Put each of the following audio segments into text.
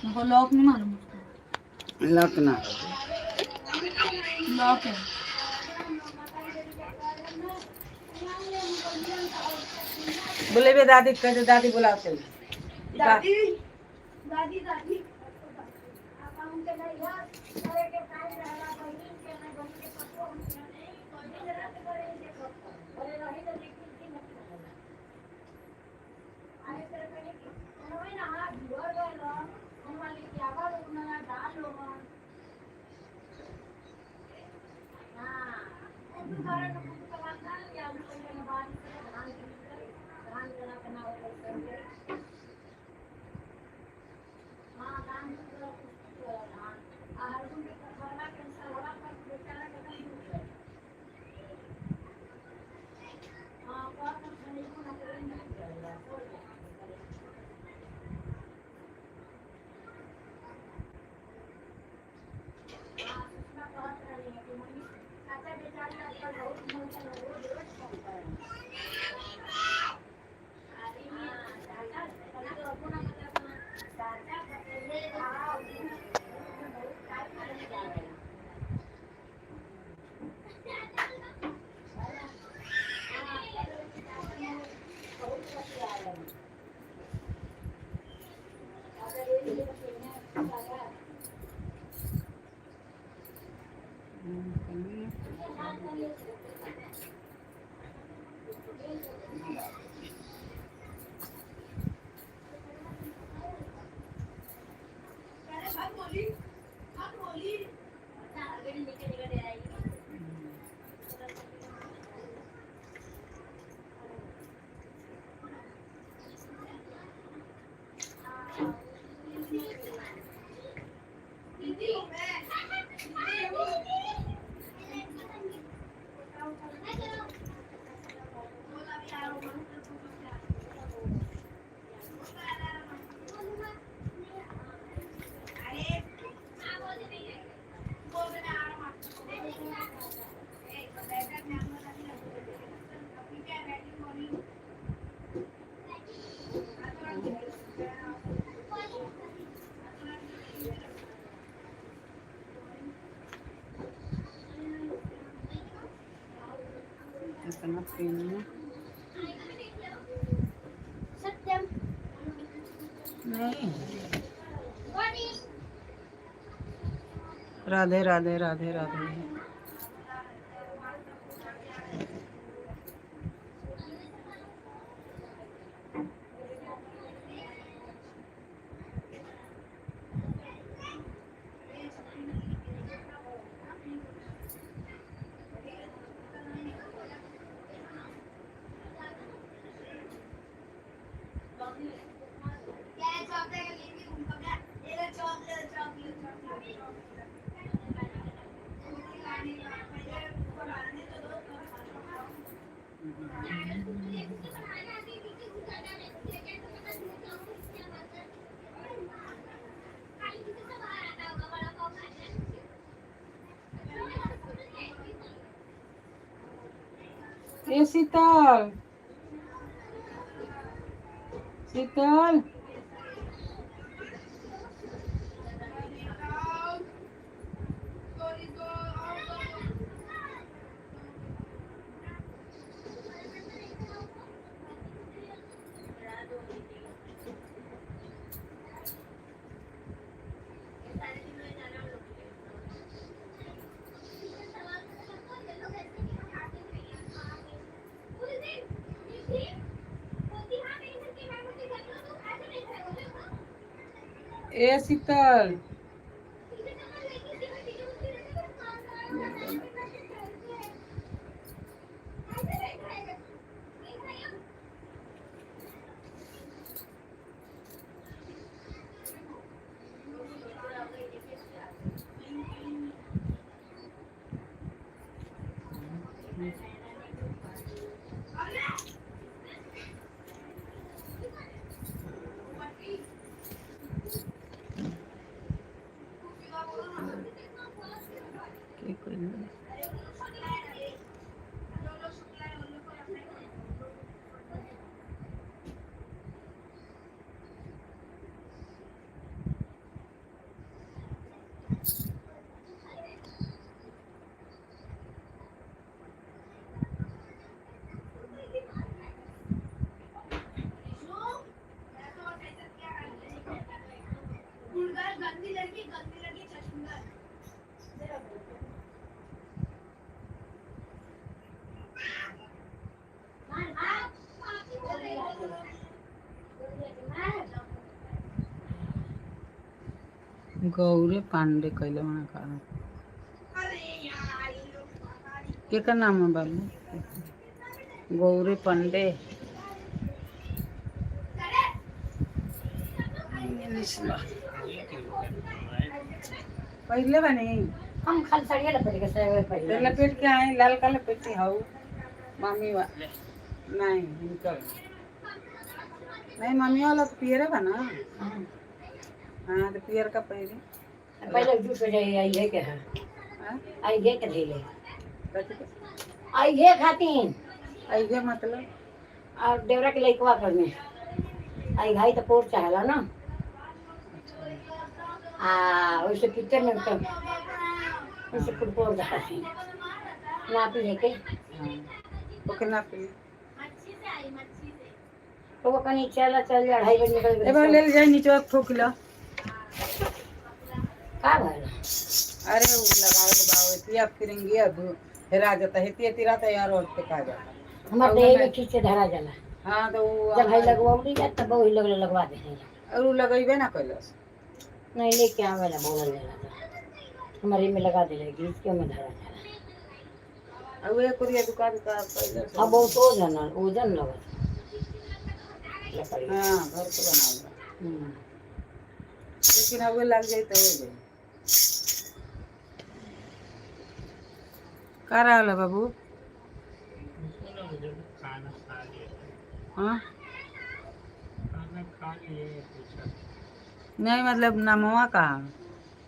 मेरे को लॉक नहीं मालूम उसका। लॉक ना। लॉक है। बोलेबे दादी, कह दे दादी बुलाते। दादी दादी दादी। इतना पेन में। सत्यम। नहीं। राधे राधे राधे राधे। ए शीतल, शीतल। ए शीतल। के कोई नहीं। गंदी लड़की, गंदी लड़की, चश्मा। गौरे पांडे कैले वहाँ का केकर नाम है बाबू? गौरे पांडे। पहले बनी। हम खाली साड़िया लपेट के सहे पहले। लपेट के आए, लाल का लपेटी हाउ मामी वा नहीं इनकर नहीं, मम्मी वाला तो पियरे बा ना। हाँ, तो पियर का पहले। पहले जूस हो जाए आई है के है। हाँ? आई है के धीले। कथी के? आई है खातीन। आई है मतलब? और देवरा के लइकवा कर में आई घाई तो पोर चाहला ना। आ वैसे पिक्चर में तो वैसे कुल पोर चाहती ना पी है के। हाँ, ओके ना पी। तो वो कहीं चला चल जा 2:30 बजे निकल ए बार ले जाए नीचे ठोक लो। का भइल? अरे वो लगावे के बावे तिया फिरेंगी अब हेरा जाता है तिया तिरा तैयार और पे का जाता। हमार देह में खींच के धरा जाला। हाँ, तो वो जब हई लगवाउली जात तब वही लगले लगवा दे। और वो लगइबे ना कैलस। नहीं, लेके आवेला बोलल जाला तो हमारे में लगा देले, घीच के में धरा जाला। और वो कुरिया दुकान का कैलस। अब बहुत ओजन ओजन लगत लकड़ी। हाँ, घर के बना लो। लेकिन अब वो लग जाए तो हो जाए। का रहल है बाबू? खाना खा लिए। हाँ? खाना खा लिए पूछा। नहीं, मतलब नामवा का?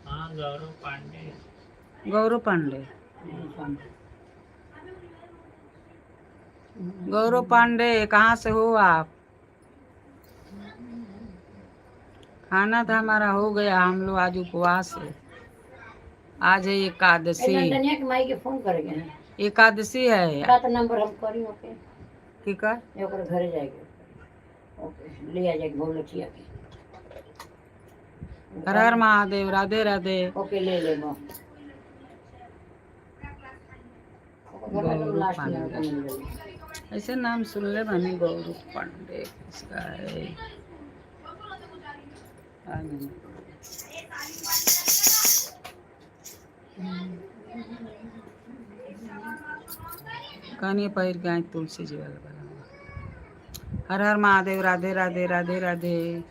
हाँ, गौरव पांडे। गौरव पांडे। गौरव पांडे, कहाँ से हो आप? खाना तो हमारा हो गया, हम लोग आज उपवास है, आज है एकादशी। नंदनिया के माई के फोन करेंगे हैं। एकादशी है। का तो नंबर हम करी ओके। ठीक है। ओकर घरे जाएंगे, ओके ले आ जाएंगे भोलचिया के। हर हर महादेव, राधे राधे। ओके ले लेबो। गौरव लास्ट में पांडे। ओके मिल जाई। ऐसे नाम सुन ले बनी। गौरव पांडे किसका है? हाँ, नहीं। कहानी पहिर के आए तुलसी जी वाला वाला। हर हर महादेव, राधे राधे, राधे राधे।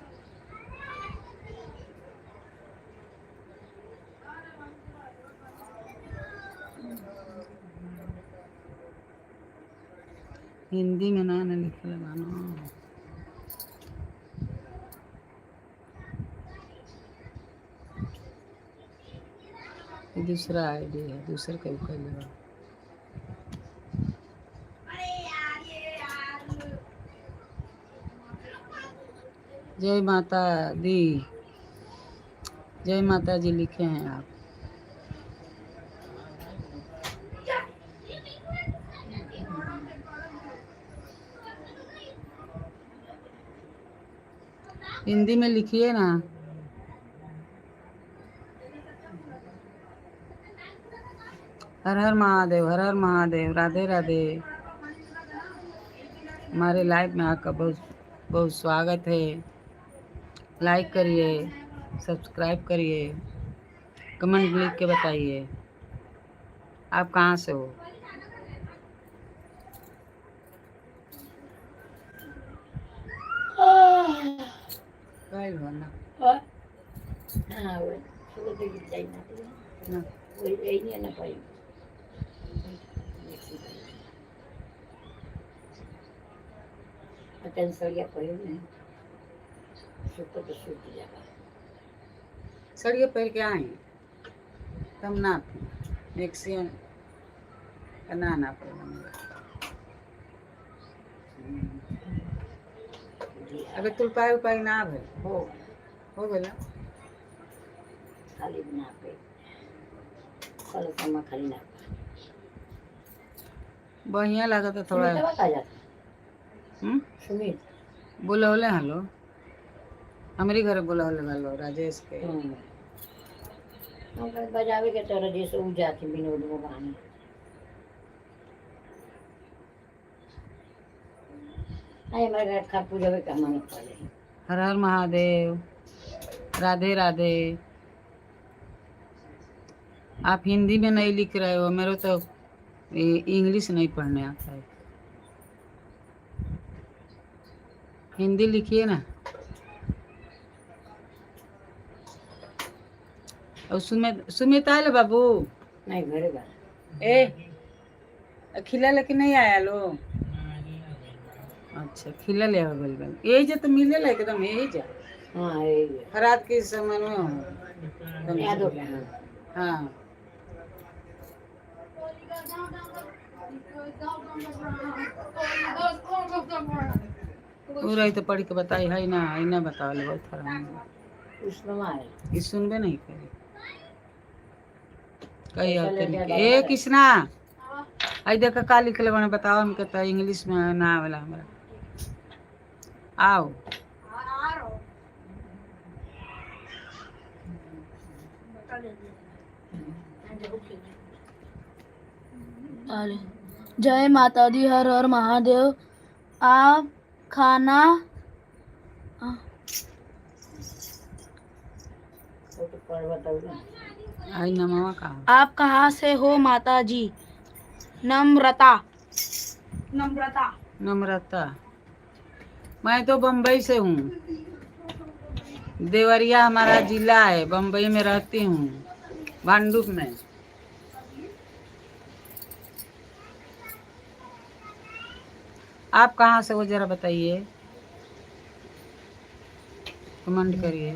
हिंदी में ना ना लिखल बानो। ये दूसरा आईडी है, दूसरे के कैले बा। जय माता दी, जय माता जी लिखे हैं आप। हिंदी में लिखिए ना। हर हर महादेव, हर हर महादेव, राधे राधे। हमारे लाइव में आपका बहुत बहुत स्वागत है। लाइक करिए, सब्सक्राइब करिए, कमेंट लिख के बताइए आप कहाँ से हो। गइल हो ना? हाँ वही सुबह तो गिर जाए ना। ना। वही यही नहीं ना पाई। टेंसरिया पहिर नहीं सुत तो सुत जाला। सड़िए पहिर के आई तब ना मैक्सी ना ना पड़ेगा। अबे तुलपाई उपाय ना भइल? हो। हो गइल? खाली ना पे कल समा खाली ना। बढ़िया लागत है थोड़ा। सुमितवा का जाता? हम्म? सुमित। बुलौले हलो, हमारी घरे बुलौले हलो राजेश के। हम बजावे के तरह जैसे उ जाती विनोद वो गाने। आई हमारे घर खा पूजा भी कमाने पड़े। हर हर महादेव, राधे राधे। आप हिंदी में नहीं लिख रहे हो, मेरे तो इंग्लिश नहीं पढ़ने आता है। हिंदी लिखिए ना। और सुमित, सुमित आयल बाबू? नहीं, घरे बा। ए, खिला लेके नहीं आया लो? नहीं अभी। अच्छा, खिला ले बल बल यही जा तो मिले एकदम यही जा। हाँ, यही है। रात के समय में हो। याद हो गया, हाँ। हाँ। उ रही तो पढ़ के बताई है ना, है ना, बताओ बहुत हराम। उसमें आए। ये सुनबे नहीं करे कही। पैसा और लेके तनिक आया। ए कृष्णा, आई देख का लिखले बने, बताओ हमके तो इंग्लिश में ना आवेला हमरा। आओ। अरे, जय माता दी, हर हर महादेव। आप खाना वो तो पढ़ बताओ ना। आई नमवा का। आप कहाँ से हो माता जी? नम्रता, नम्रता। नम्रता, मैं तो बम्बई से हूँ। देवरिया हमारा जिला है, बम्बई में रहती हूँ, भांडुप में। आप कहाँ से हो जरा बताइए, कमेंट करिए।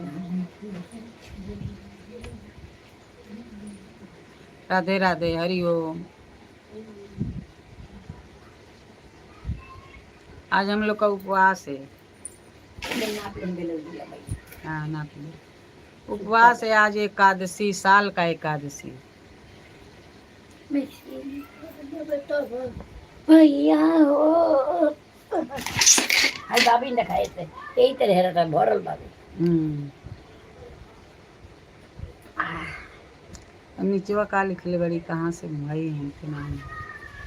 राधे राधे, हरि ओम। आज हम लोग का उपवास है। नाप लेंगे लोग दिया भाई। हाँ, नाप लो। उपवास है आज, एकादशी, साल का एकादशी। भैया हो, हाय बाबी न खाए थे, यही तरह रहता भरल बाबी। अब नीचवा का लिखले बड़ी, कहाँ से भाई हैं के नाम?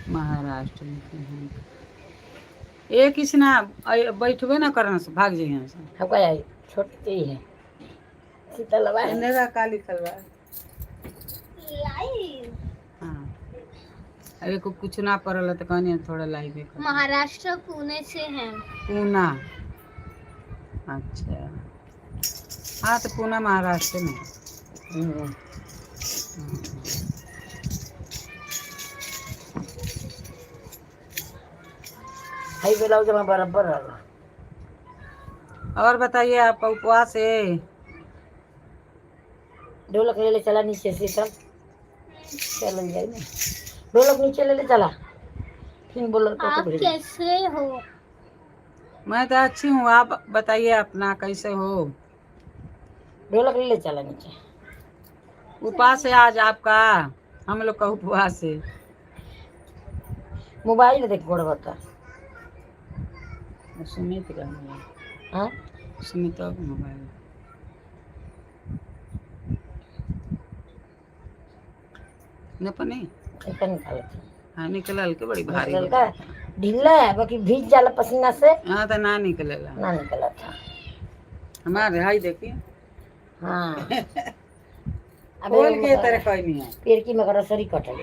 महाराष्ट्र लिखे हैं। ए कृष्णा, बैठबे ना करना से, भाग जाइए से। हमका आई छोटी ही है शीतलवा है। एने का लिखल बा? हाँ, अरे को कुछ ना पड़ल तो कहनी थोड़ा लाइव कर। महाराष्ट्र पुणे से हैं। पूना, अच्छा। हाँ, तो पूना महाराष्ट्र में है। हाई ब्लाउज में बराबर रहा। और बताइए, आपका उपवास है? ढोलक ले ले चला नीचे शीतल, चल जाए ना, ढोलक नीचे ले ले चला, फिर बोलो तो आप भेज। कैसे हो? मैं तो अच्छी हूँ, आप बताइए अपना कैसे हो? ढोलक ले ले चला नीचे। उपवास है आज आपका? हम लोग का उपवास है। मोबाइल देख गोड़ बता। सुमित का मोबाइल। हाँ। सुमित का मोबाइल न पनी। ऐसा निकालते। हाँ, निकलल के बड़ी भारी हो। निकलता ढीला है, बाकी भीज जाला पसीना से। हाँ, तो ना निकलेला। ना निकला था। हमारे हाई देखिए। हाँ, अब खोल के तरह कोई नहीं है। पेड़ की मगर सरी कटल।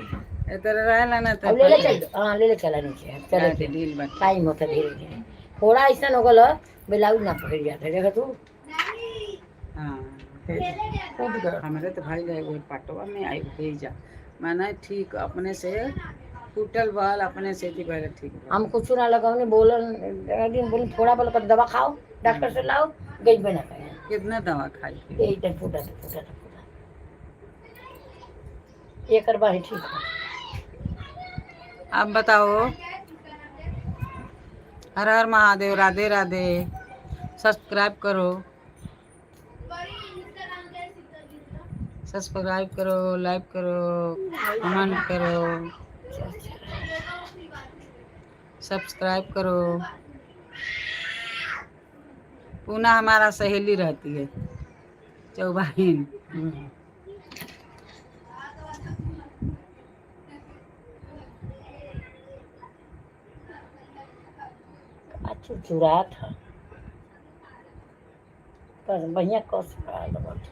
ए तरह रहेला ना तो। अब ले ले चल, हाँ, ले ले चला नीचे चले। हाँ, ढील बाटे। टाइम होता धीरे धीरे, थोड़ा ऐसा हो गल ब्लाउज ना पकड़ जाता, देखा तू। हाँ। फूट गया। हमारे तो भाई गए वो पटवा में आई भेजा माना ठीक अपने से फूटल बाल अपने से थी पहले ठीक भइल। हम कुछ ना लगाओ बोलन, एक दिन बोले थोड़ा बोल कर दवा खाओ, डॉक्टर से लाओ, गई बना कर। कितना दवा खाई थी? यही टाइम फूटा था, फूटा था, फूटा एक बार ही ठीक है। आप बताओ। हर हर महादेव, राधे राधे। सब्सक्राइब करो, सब्सक्राइब करो, लाइक करो, कमेंट करो, सब्सक्राइब करो। पूना हमारा सहेली रहती है, चौबाहिन। चुचुरा था पर बढ़िया कस पड़ा लगत।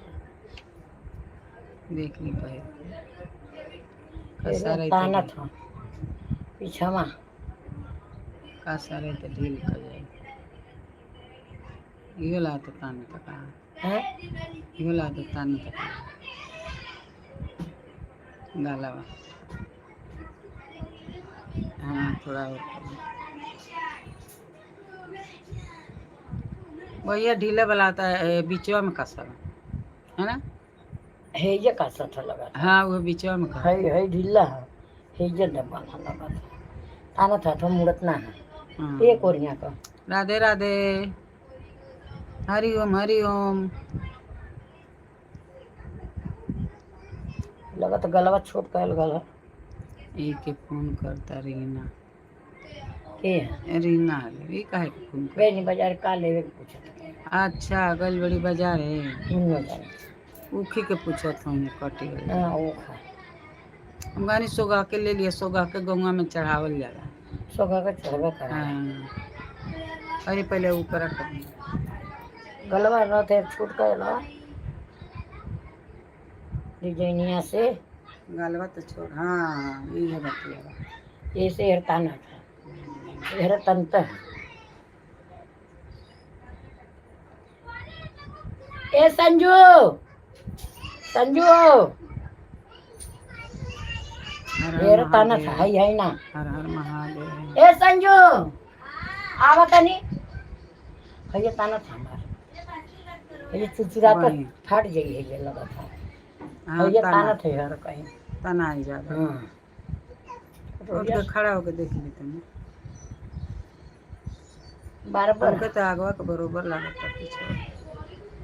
देख ली पहले कसा रही ताना था पीछवा। कसा रही तो ढील कर जाए। इहो ला तो ताने तक हैं। इहो ला तो ताने तक गालावा। हाँ थोड़ा और कर। भैया ढीला वाला आता है बीचवा में कसा है ना। हे ये कैसा था लगा। हाँ वो बीचवा में कसा। है ढीला है, हे ये डब्बा था लगा था, ताना था तो मुड़त ना है। हाँ। एक और यहाँ का। राधे राधे, हरि ओम हरि ओम। लगा तो गलवा छोट कर गला। एक के फोन करता रीना। के है? रीना है ये काहे के फोन कर। गए नहीं बाजार का लेवे के पूछत। अच्छा गल बड़ी बाजार है। मुन्नो जाने। उखी के पूछत हूँ कटी गई। हाँ वो खा। हम गानी सोगा के ले लिए, सोगा के गौवा में चढ़ावल जाला। सोगा का चढ़वा करा। हाँ अरे पहले ऊपर रख। गलवा न थे छूट कर ला डिजाइनिया से। गलवा तो छोड़। हाँ ये है बतिया। ऐसे हरताना था, हर तनता है। ए संजू, संजू हर हेर हर ताना था महादेव। है ना। हर हर महादेव। ए संजू आवा तनी, है ताना था हमार। ये चुचुरा तो बढ़िया। फाट जाई है ये लगा था। हाँ ये तना ताना थे हर कहीं। तना आई ज्यादा। हाँ उठ के खड़ा होके देख ली तुमने। बराबर। हमके तो आगवा के बरोबर लागत था पीछे।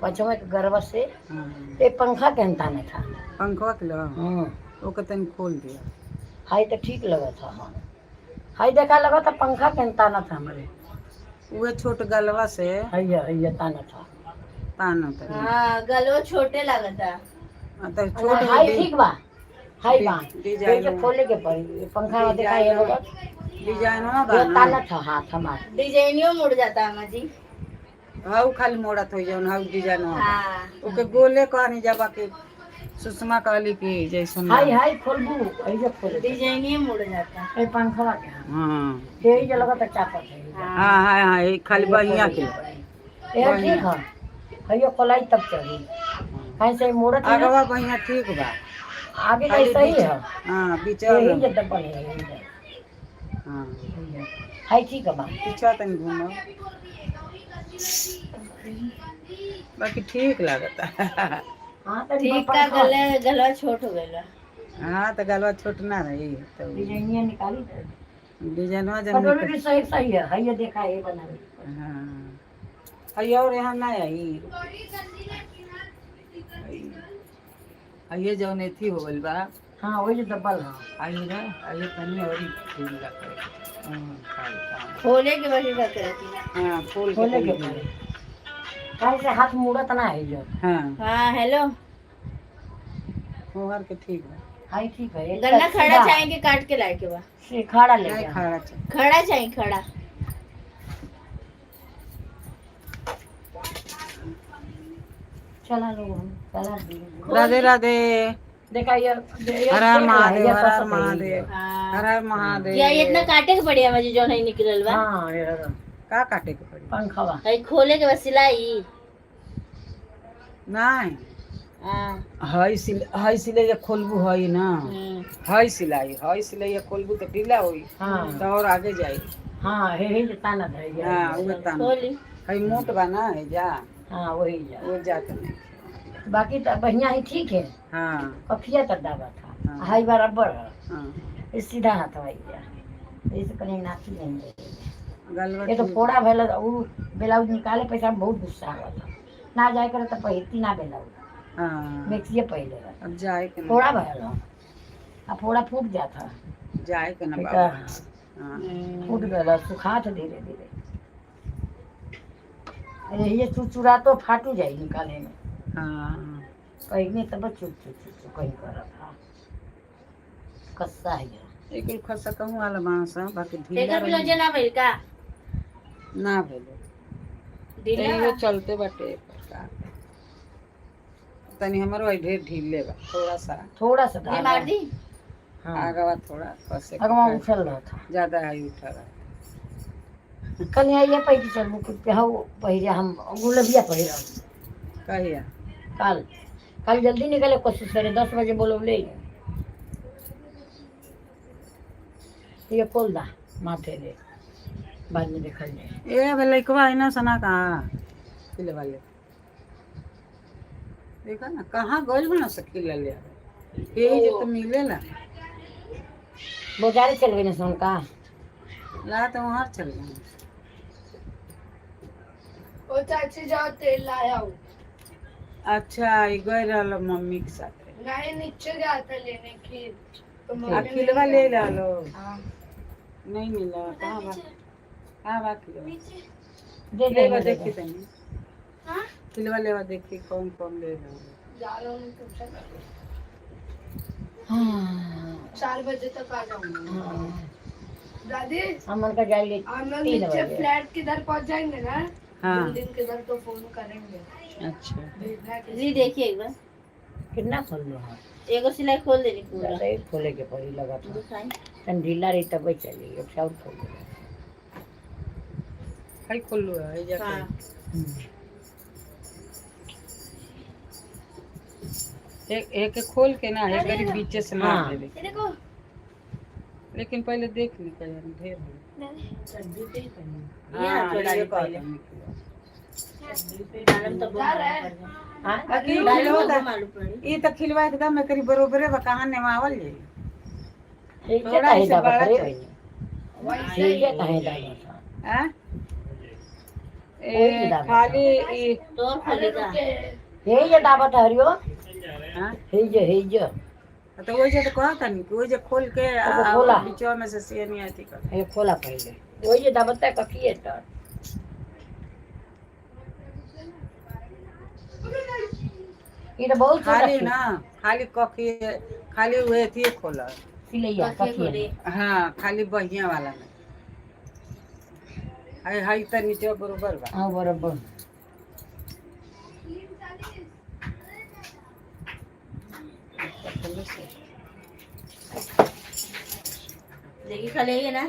पछवा के गरबा से। हाँ ये पंखा के ताना था। पंखवा के लो ओके तनी खोल दिया। हाई तो ठीक लगा था। हाँ हाई देखा लगा था पंखा के ताना था हमारे। उहे छोट गलवा से हैया हैया ताना था। ताना था। हाँ गलवा छोटे लागता। हाँ, तो छोट हाई ठीक बा, हाई बा। डिजाइन ये खोले के पड़ी ये पंखा देखा ये लगा। डिजाइनवा बा ये ना। ताना था हाथ हमारे। डिजाइनियो मुड़ जाता अम्मा जी। हाउ खाली मोड़त हो जौन हाउ डिजाइनवा बा। हाँ ओके गोले कहनी जब के सुषमा कहली कि जैसन हाई हाई खोलबू ऐसे खोले। डिजाइनियो मुड़ जाता। ये पंखवा के हाँ ये जो लगा था चापत है। हाँ हाँ हाँ ये खाली बहिया के ये ठीक है, हैया खोलाई तब चढ़ी कहीं से मोड़त है ना, आगवा बहिया ठीक बा। आगे खाली का सही बीच- है। हाँ बीच यही जो डब्बा है यही है। हाँ हाई ठीक है बा। पीछा तनी घूमो बाकी ठीक लागता। हाँ तो ठीक का गले गलवा छोट हो गइल। हाँ तो गलवा छोट ना रही तो डिजाइनिया निकाली दे। डिजाइनवा जब कटोरी भी सही सही है, हैया देखा ये बना। हाँ अरे और यहाँ ना आई ये जौन एथी हो गइल बा। हाँ वही जो डब्बल है। आई रे आई तनी और ढील करे। हाँ खाली काम। खोले के वही बात रहती। हाँ खोल के खोले के तनी पड़े कहीं से हाथ मुड़त ना है जो। हाँ हाँ हेलो। मोहर के ठीक है। हाई ठीक है। एक गन्ना तो खड़ा सीधा- चाहिए कि काट के लाए के बा? से खड़ा ले नहीं जा। खड़ा चल। खड़ा चाहिए खड़ा। चला लो हम चला दिए। राधे राधे। देखा ये ये हर हर महादेव ये हर हर कसत है। महादेव हाँ हर हर महादेव। या ये इतना काटे के पड़ी अम्मा जी जो नहीं निकलल बा। हाँ ये रहा। का काटे के पड़ी? पंखवा अरे खोले के बस सिलाई। नहीं हाँ हई सिल हई सिलाई खोलबू हई ना। हम्म। हई सिलाई हई सिलाई खोलबू तो ढीला होई। हाँ तो और आगे जाई। हाँ हे हे ताना धर गया। हाँ उहे ताना। खोली। हई मोट बा ना है जा। हाँ वही जा। वो जात नहीं। बाकी तो बढ़िया ही ठीक है। हाँ कफिया तो दावा था। हाँ। हाई बराबर है। हाँ ये सीधा हाथ भाई गया इसे कहीं नाची नहीं है। गलवा ये तो ठीक। फोड़ा भैल उ ब्लाउज निकाले पैसा में बहुत गुस्सा हुआ था ना जाए करे तो पहिरती ना ब्लाउज। हाँ मैक्सिए पहले रहे। अब जाए के ना। फोड़ा भैल आ फोड़ा फूट जाता। जाए के ना ठीक बाबू। है। हाँ फूट गया सुखा था धीरे धीरे। अरे ये चुचुरा तो फाटू जाए निकाले में। हाँ पहने तब चुप चुप चुप चुप कहीं कर था कस्सा है ये। एक खसा कहूँ वाला बांस है बाकी ढीला एकर रही। ब्लाउज ना भइल का? ना भेलो। तैयो चलते बाटे का। तनी हमरो आई ढेर ढीले बा थोड़ा सा। थोड़ा सा ये मार दी। हाँ। आगवा थोड़ा कसे के अगवा का- उछल रहा था। ज्यादा है उठा रहा। कल यहाँ ये पहिरी चलबू कि हौ पहिरे हम गुलबिया पहिरब। कहिया? काल काल जल्दी निकले कोशिश करे, 10 बजे बोलौले। ये खोल दा माथे ले, बाद में देखल जाए। ए अब लइकवा है ना सना, कहाँ खिले वाले देखा ना, कहाँ गइल बना सकीला ले आवे। यही जो तो मिलेला। बाजारे चल गए ना सुन का। ला तो वहाँ चल गए। ओ चाची, जाओ तेल लाया हूँ। अच्छा, ये गए रहल मम्मी के साथ। नहीं, नीचे गया था लेने की तो आ मम्मी खिलवा ले ला लो। हाँ। नहीं मिला। कहाँ बा, कहाँ बा खिलवा? दे दे। लेवा दे देखी दे। तनी खिलवा लेवा, देखी कौन कौन ले रहा। जा रहा हूँ ट्यूशन। हाँ। 4 बजे तक आ जाऊंगा। हाँ। दादी, हम उनका जाएंगे हम लोग 3 नीचे बजे। फ्लैट किधर पहुंच जाएंगे ना, हाँ। बिल्डिंग किधर, तो फोन करेंगे। अच्छा। भेजना है किसी जी, देखिए एक बार। कितना खोल लो? हाँ। एगो सिलाई खोल देनी पूरा। ज्यादा ही खोले के पड़ी लगा था। दिखाई। तन ढीला रही तब चली, अब सब खोल दो। खाली खोलू है जाके। हाँ। एक एक के खोल के ना एक करी बीचे से मार हाँ। देवे। देखो। लेकिन पहले देख ली कहीं ढेर हो। ये हाथ हाँ, डाली ये पहले। कहता हूँ। डालम तो जा रहा है। हाँ। बाकी डालम खिलवा तो त- मालूम पड़ी। ई त खिलवा एकदम एकरी बरोबरे बा, कहाँ नेमावल जाई? ठीक है। थोड़ा काहे ऐसे दाबत बड़ा रे? चाहिए। ठीक है, काहे दाबत? हाँ? कोई ए, दाबत। खाली ई तो और खोलेगा। हे जे दाबत हरियो। हाँ? हे जे, हे जे। तो वही जे तो कहता नहीं कि वही जे खोल के तो खोला। बीचवा में से सियनी आती कर। हे खोला पहले, वही जे दाबत है ककी है तो। ये तो बहुत छोटा। खाली ना, खाली कखी, खाली उहे थी खोला। सिलैया कखिए ककी खोले। हाँ, खाली बहिया वाला में हाय हाय त नीचे बरोबर बा। हाँ, बराबर। पतले से। देखिए, खाली है ना?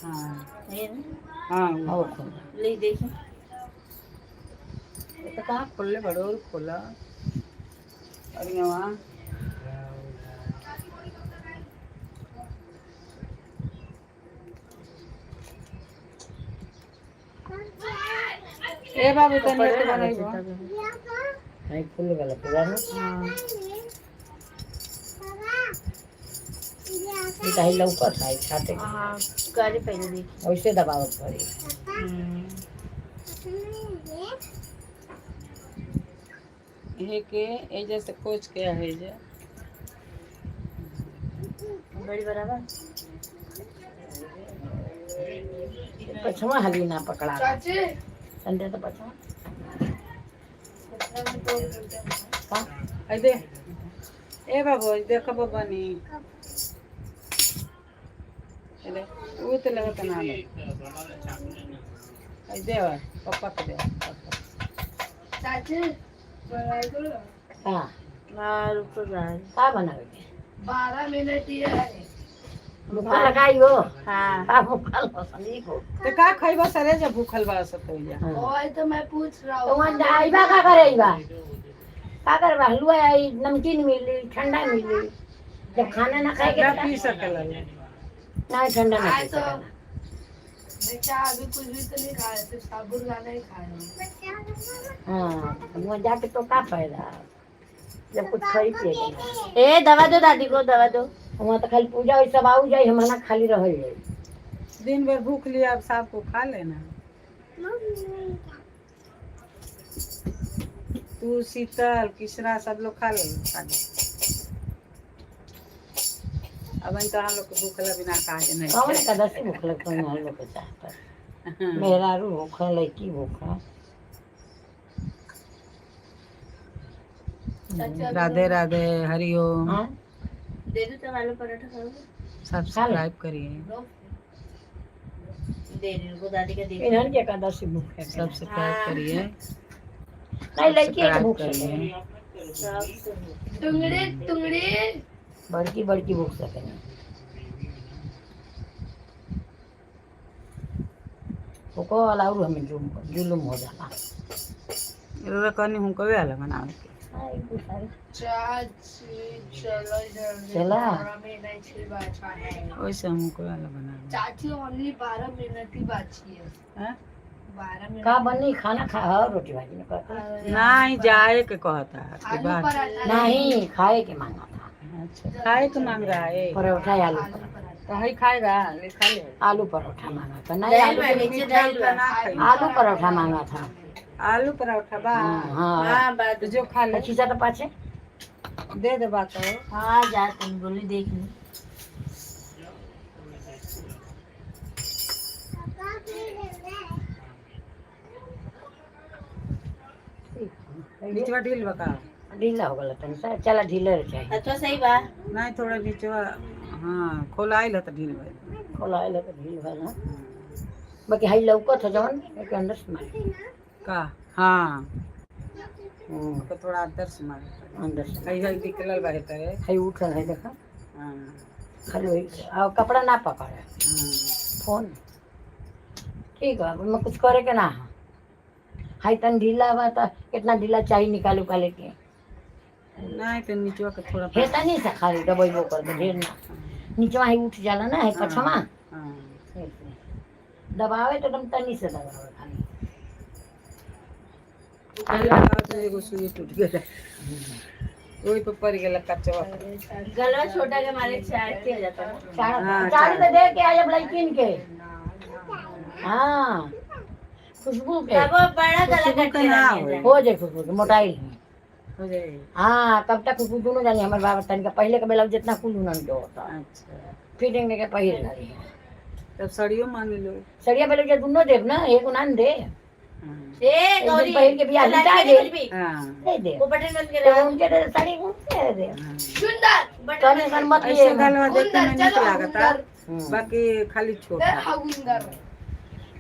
हाँ। है ना? हाँ। और खोला। ले देखिए। ये तो कहाँ खोलले बड़ो और खोला और यहाँ ए बाबू तनी के बनाइबो। नहीं, खुल गया पूरा ना। हाँ। ये तो ही लौकत है छाते। हाँ, करे पहले देखिए। वैसे दबावत पड़ी। हे के ए जैसे कोच के है जे। बड़ी बराबर। पछवा हली ना पकड़ा। चाची। संडे तो पछवा का। आई दे ए बाबू, देखबो बनी ए दे, उ तो लगत ना ले। आई दे पापा के दे पापा। चाची, बनाए दो। का? हाँ, रुक तो जा। का बनावे के? 12 मिनट ये है। मुखा लगाई हो? हाँ। का मुखा लसनी को? तो का खइबो सरे जब भूखल बा सब तो जा। हाँ। वही तो मैं पूछ रहा तो हूँ। वहाँ आइबा का करे, आइबा का करबा? हलवा आई, नमकीन मिली, ठंडा मिली, जब खाना ना खाए के ना पी सकेला। ना ठंडा ना आए पी तो सकेला। मैं क्या, अभी कुछ भी तो नहीं खाया, सिर्फ साबुदाना ही खाया हूँ। हाँ, वहाँ जाके तो का फायदा जब कुछ खरीद पिए के ना। ए, दवा दो दादी को, दवा दो। वहाँ तो खाली पूजा वही सब आऊ जाए, हमारा खाली रह जाए। दिन भर भूख लिया, अब शाम को खा लेना। तू, शीतल, किसना सब लोग खा ले, खा ले। अब इन तो हम लोग को भूखला बिना काज नहीं। कौन एकादशी भूख लगता है हम लोग के चाहता? हाँ। मेहरारू भूखा, लड़की भूखा। राधे राधे, हरिओम। हाँ। दे दो तो आलू पराठा खाओगे? सब्सक्राइब करिए। दे रही हूँ दादी का दे इन्हन के एकादशी भूख है सब सब्सक्राइब करिए। नहीं, लड़की के सब्सक्राइब भूख सके। करिए। सब। टुंगड़ी टुंगड़ी। बड़की बड़की भूख सके ना। ओको वाला और हमें जुलुम जुलुम हो जाला। रोरा कहनी हूँ कभी आला बनावे के। हाँ, एक दूसरे। चाची चलो जल्दी। चला। 12 महीना ही बचा है। वैसे हम को आला बनावे। चाची, ओनली 12 मिनट ही बची है। हाँ? 12 मिनट। का बनी खाना खा? हाँ, रोटी भाजी ने कहता। नहीं, जाए के कहता है कि आलू बात। पराठा। नहीं, खाए के मांगा था। अच्छा, खाए के मांग रहा है। परोठा या आलू आलू परोठा। पराठा। तो ही खाएगा, ले खा ले। आलू परोठा मांगा था। नहीं, आलू दाल नीचे दाल बा। ना खाई। आलू परोठा मांगा था। आलू परोठा बा। हाँ हाँ। हाँ बात। तो जो खा ले। खींचा तो पाछे। दे दे बात हो। हाँ, जा तुम बोली देख ली। नीचवा ढील बका। ढीला हो गया तनी सा, चला ढीले चाहिए। अच्छा, सही बा। नहीं, थोड़ा नीचवा हाँ खोलाइल है तो ढील भइल। खोला है तो ढील भइल ना। बाकी हाई लौकत हो जवन एक अंदर से मारे। का हाँ। हम्म। तो थोड़ा अंदर से मारे। अंदर से। हई हई निकलल बा तरे। हाई उठल है, देखा। हाँ। खाली वही और कपड़ा ना पकड़े। हाँ। फोन ठीक है, मैं कुछ करे के ना है। हाई तन ढीला बा त कितना ढीला चाहिए, निकाल उकाले के। नहीं तो नीचवा के थोड़ा। हे तनी से खाली दबैबो कर दे, ढेर ना। नीचवा ही उठ जाला ना है पछवा। हाँ। दबावे तो एकदम तनी से दबावे खाली। पहले लगाओ तो एगो सुई टूट गेल, ओहि पर पड़ गेल कचवा। गलवा छोटा के मारे चार के हो जाता है। चार। हाँ, चार चार। तो दे के आए लड़किन के, हाँ, खुशबू के। तब वो बड़ा गला खुशबू कट के के ना रहने होए। जाए। हो जाए खुशबू के मोटाई। हो जाए। हाँ, कब तक खुशबू दोनों जानी हमारे बाबा तन का पहले के बेला जितना कुल उन्होंने के होता। अच्छा। फिटिंग के पहिर रही। तब साड़ियो मांग लो। सड़िया बेला जो दोनों देव ना, एक उनान दे। हाँ। ए एक दिन गौरी, पहिर के बियाह चला लिटा के दे। कुछ भी। हाँ। दे दे। वो बटन बंद तो कर। उनके दे साड़ी, उनके दे। हाँ। सुंदर। बटन तनी बंद सन मत ऐसे लिए। गलवा देखे में गुंदर, निक चलो लागता। गुंदर। बाकी खाली छोटा। हगुंदर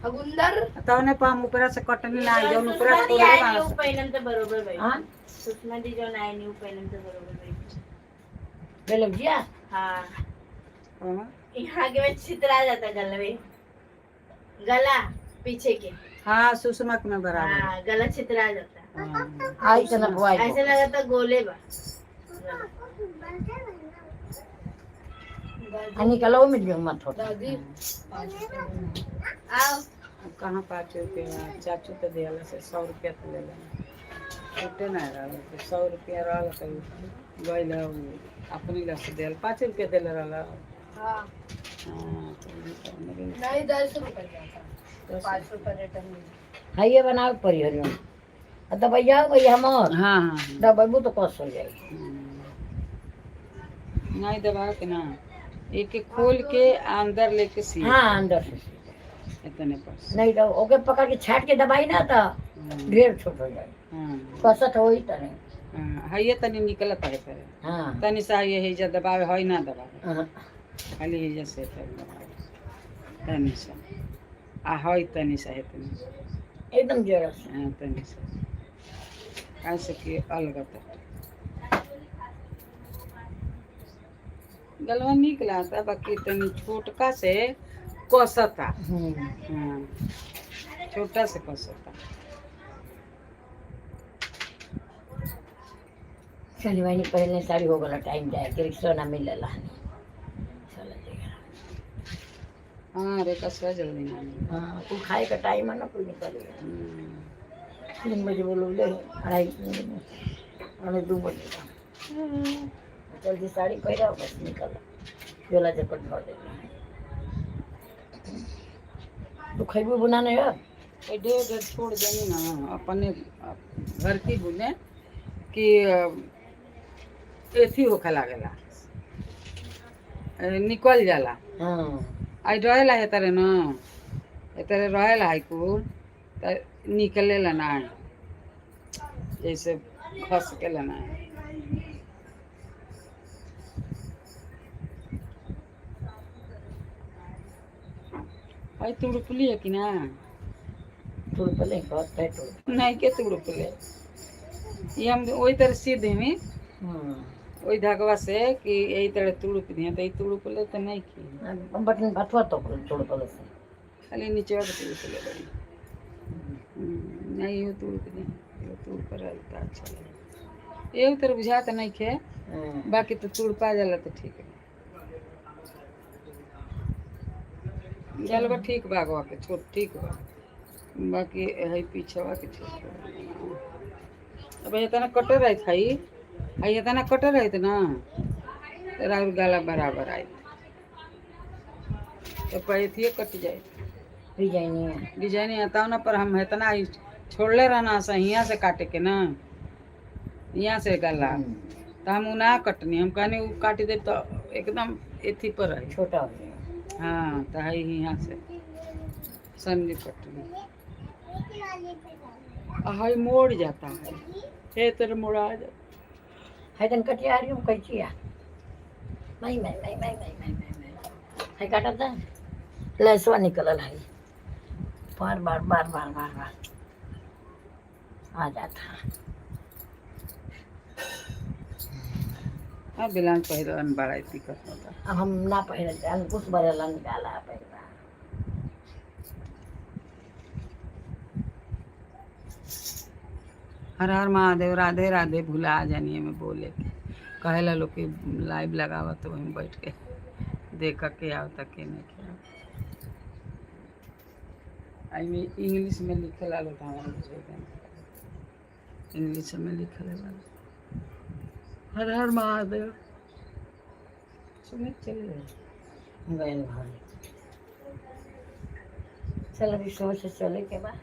हगुंदर। तवने पर हम ऊपरा से कटनी ना, जौन ऊपरा सुषमा से दी खोलले आए बाड़ा न्यू से। पहिनम तो बरोबर भाई। हाँ। सुषमा दी जो आए न्यू पहिनम तो बरोबर भाई। बेलौजिया। हाँ। हाँ। यहाँ के में छितरा जाता गलवे, गला पीछे के। हाँ, सुषमा के में बराबर। हाँ, गला छितरा जाता। हाँ। आई तो ना बुआई। ऐसे लगा था गोले बा। आ निकलो मिल गयो मत होता। दादी। आओ। अब कहाँ 5 रुपया? चाचू तो दियाला से 100 रुपया तो ले लेना छूटे ना रहल तो 100 रुपया रहल तो गइल अपने लग से दियाल 5 रुपया दिले रहल। हाँ। हाँ, तो ई तो मेरे नहीं, 10 रुपए का था। 10। 5 रुपए रिटर्न। हाइए बनावे पड़ी हरिओम आ दबैया हो गई हमर। हाँ हाँ। दबैबू तो कस हो जाई। नहीं, दबा के ना, एक एक खोल के अंदर लेके सी। हाँ, अंदर से सी। इतने पास। नहीं तो ओके पकड़ के छाट के दबाई ना तो ढेर छोट हो जाए। हाँ। कसत हो ही तो नहीं। हाँ, हइये तनी निकलत है तर। हाँ। तनी सा ये है दबावे है ना दबावे। हाँ। खाली है से दबावे तनी सा आ है तनी सा है तनी। एकदम जरा से। हाँ, तनी सा ऐसे कि अलग गलवा निक लागता, बाकी तनी छोटका से कसता। हाँ, छोटा से कसता। शनि महीने पहले साड़ी हो गया, टाइम जाए के रिक्शा ना मिलेला, चला जाएगा। हाँ रे, कसवा जल्दी ना मिले। हाँ, कुल खाए का टाइम है ना, कुल निकल गया। 3 बजे बोलो ले, 2:30 3 बजे, 1:45 बजे का। जल्दी साड़ी पहरा, बस निकल, झोला झपट भर दे। तू खैबू बनाने यार। ए डेढ़ डेढ़ छोड़ देनी ना अपने घर की बुने कि एथी होखे लागेला, निकल जाला। आई रहेला है तारे न, ए रहेला है कुल त निकलेला ना, जैसे खस के ना। आई तुड़पली है कि ना? तुड़पले बहुत है तुड़। नहीं के तुड़पले, ये हम वही तरह सी देवी वही धागवा से कि यही तरह तुड़प दिया, तो ये तुड़पले तो नहीं की। बटन बथुआ तो तुड़पले से खाली नीचे वाला तुड़पले बड़ी। नहीं यो तुड़प दिया, यो तुड़प रहता अच्छा लगे। ये तरह बुझात नहीं खे, बाकी तो तुड़पा जाला तो ठीक है। गलबा ठीक बा, अगवा के छोट ठीक बा, बाकी है पीछवा के ठीक बा। अब इतना कटे रही था आई, इतना कटे रही ना तेरा और गला बराबर आई तो पैथिए कट जाए। डिजाइनिंग है। डिजाइन आता ना, पर हम इतना ही छोड़ले रहना से यहाँ से काटे के ना, यहाँ से गला तो हम उ ना कटनी, हम कहनी उ काट दे तो एकदम एथी पर रही। छोटा हो गया। हाँ तो है यहाँ से समझी कटनी हाई मोड़ जाता है, हे तेरे मोड़ा जाता। है तन कटिया रही हूँ कैचिया नहीं नहीं नहीं नहीं नहीं नहीं नहीं नहीं है काटा था लहसुआ निकलल है, बार बार बार बार बार बार आ जाता। हाँ बिलान पहिरन बड़ा दिक्कत होता। अब हम ना पहिरल जान कुछ बरेला निकाला पहिरला। हर हर महादेव, राधे राधे। भुला जानिए में बोले के कहेला लोग कि लाइव लगावा तो वहीं बैठ के देख के आवता के नहीं के। आई में इंग्लिश में लिखेला लोग, हमारे बुझेगा नहीं। इंग्लिश में लिखले वाला। हर हर महादेव। सुमित चले गए। गए घर चल, अभी सोच से चले के बाद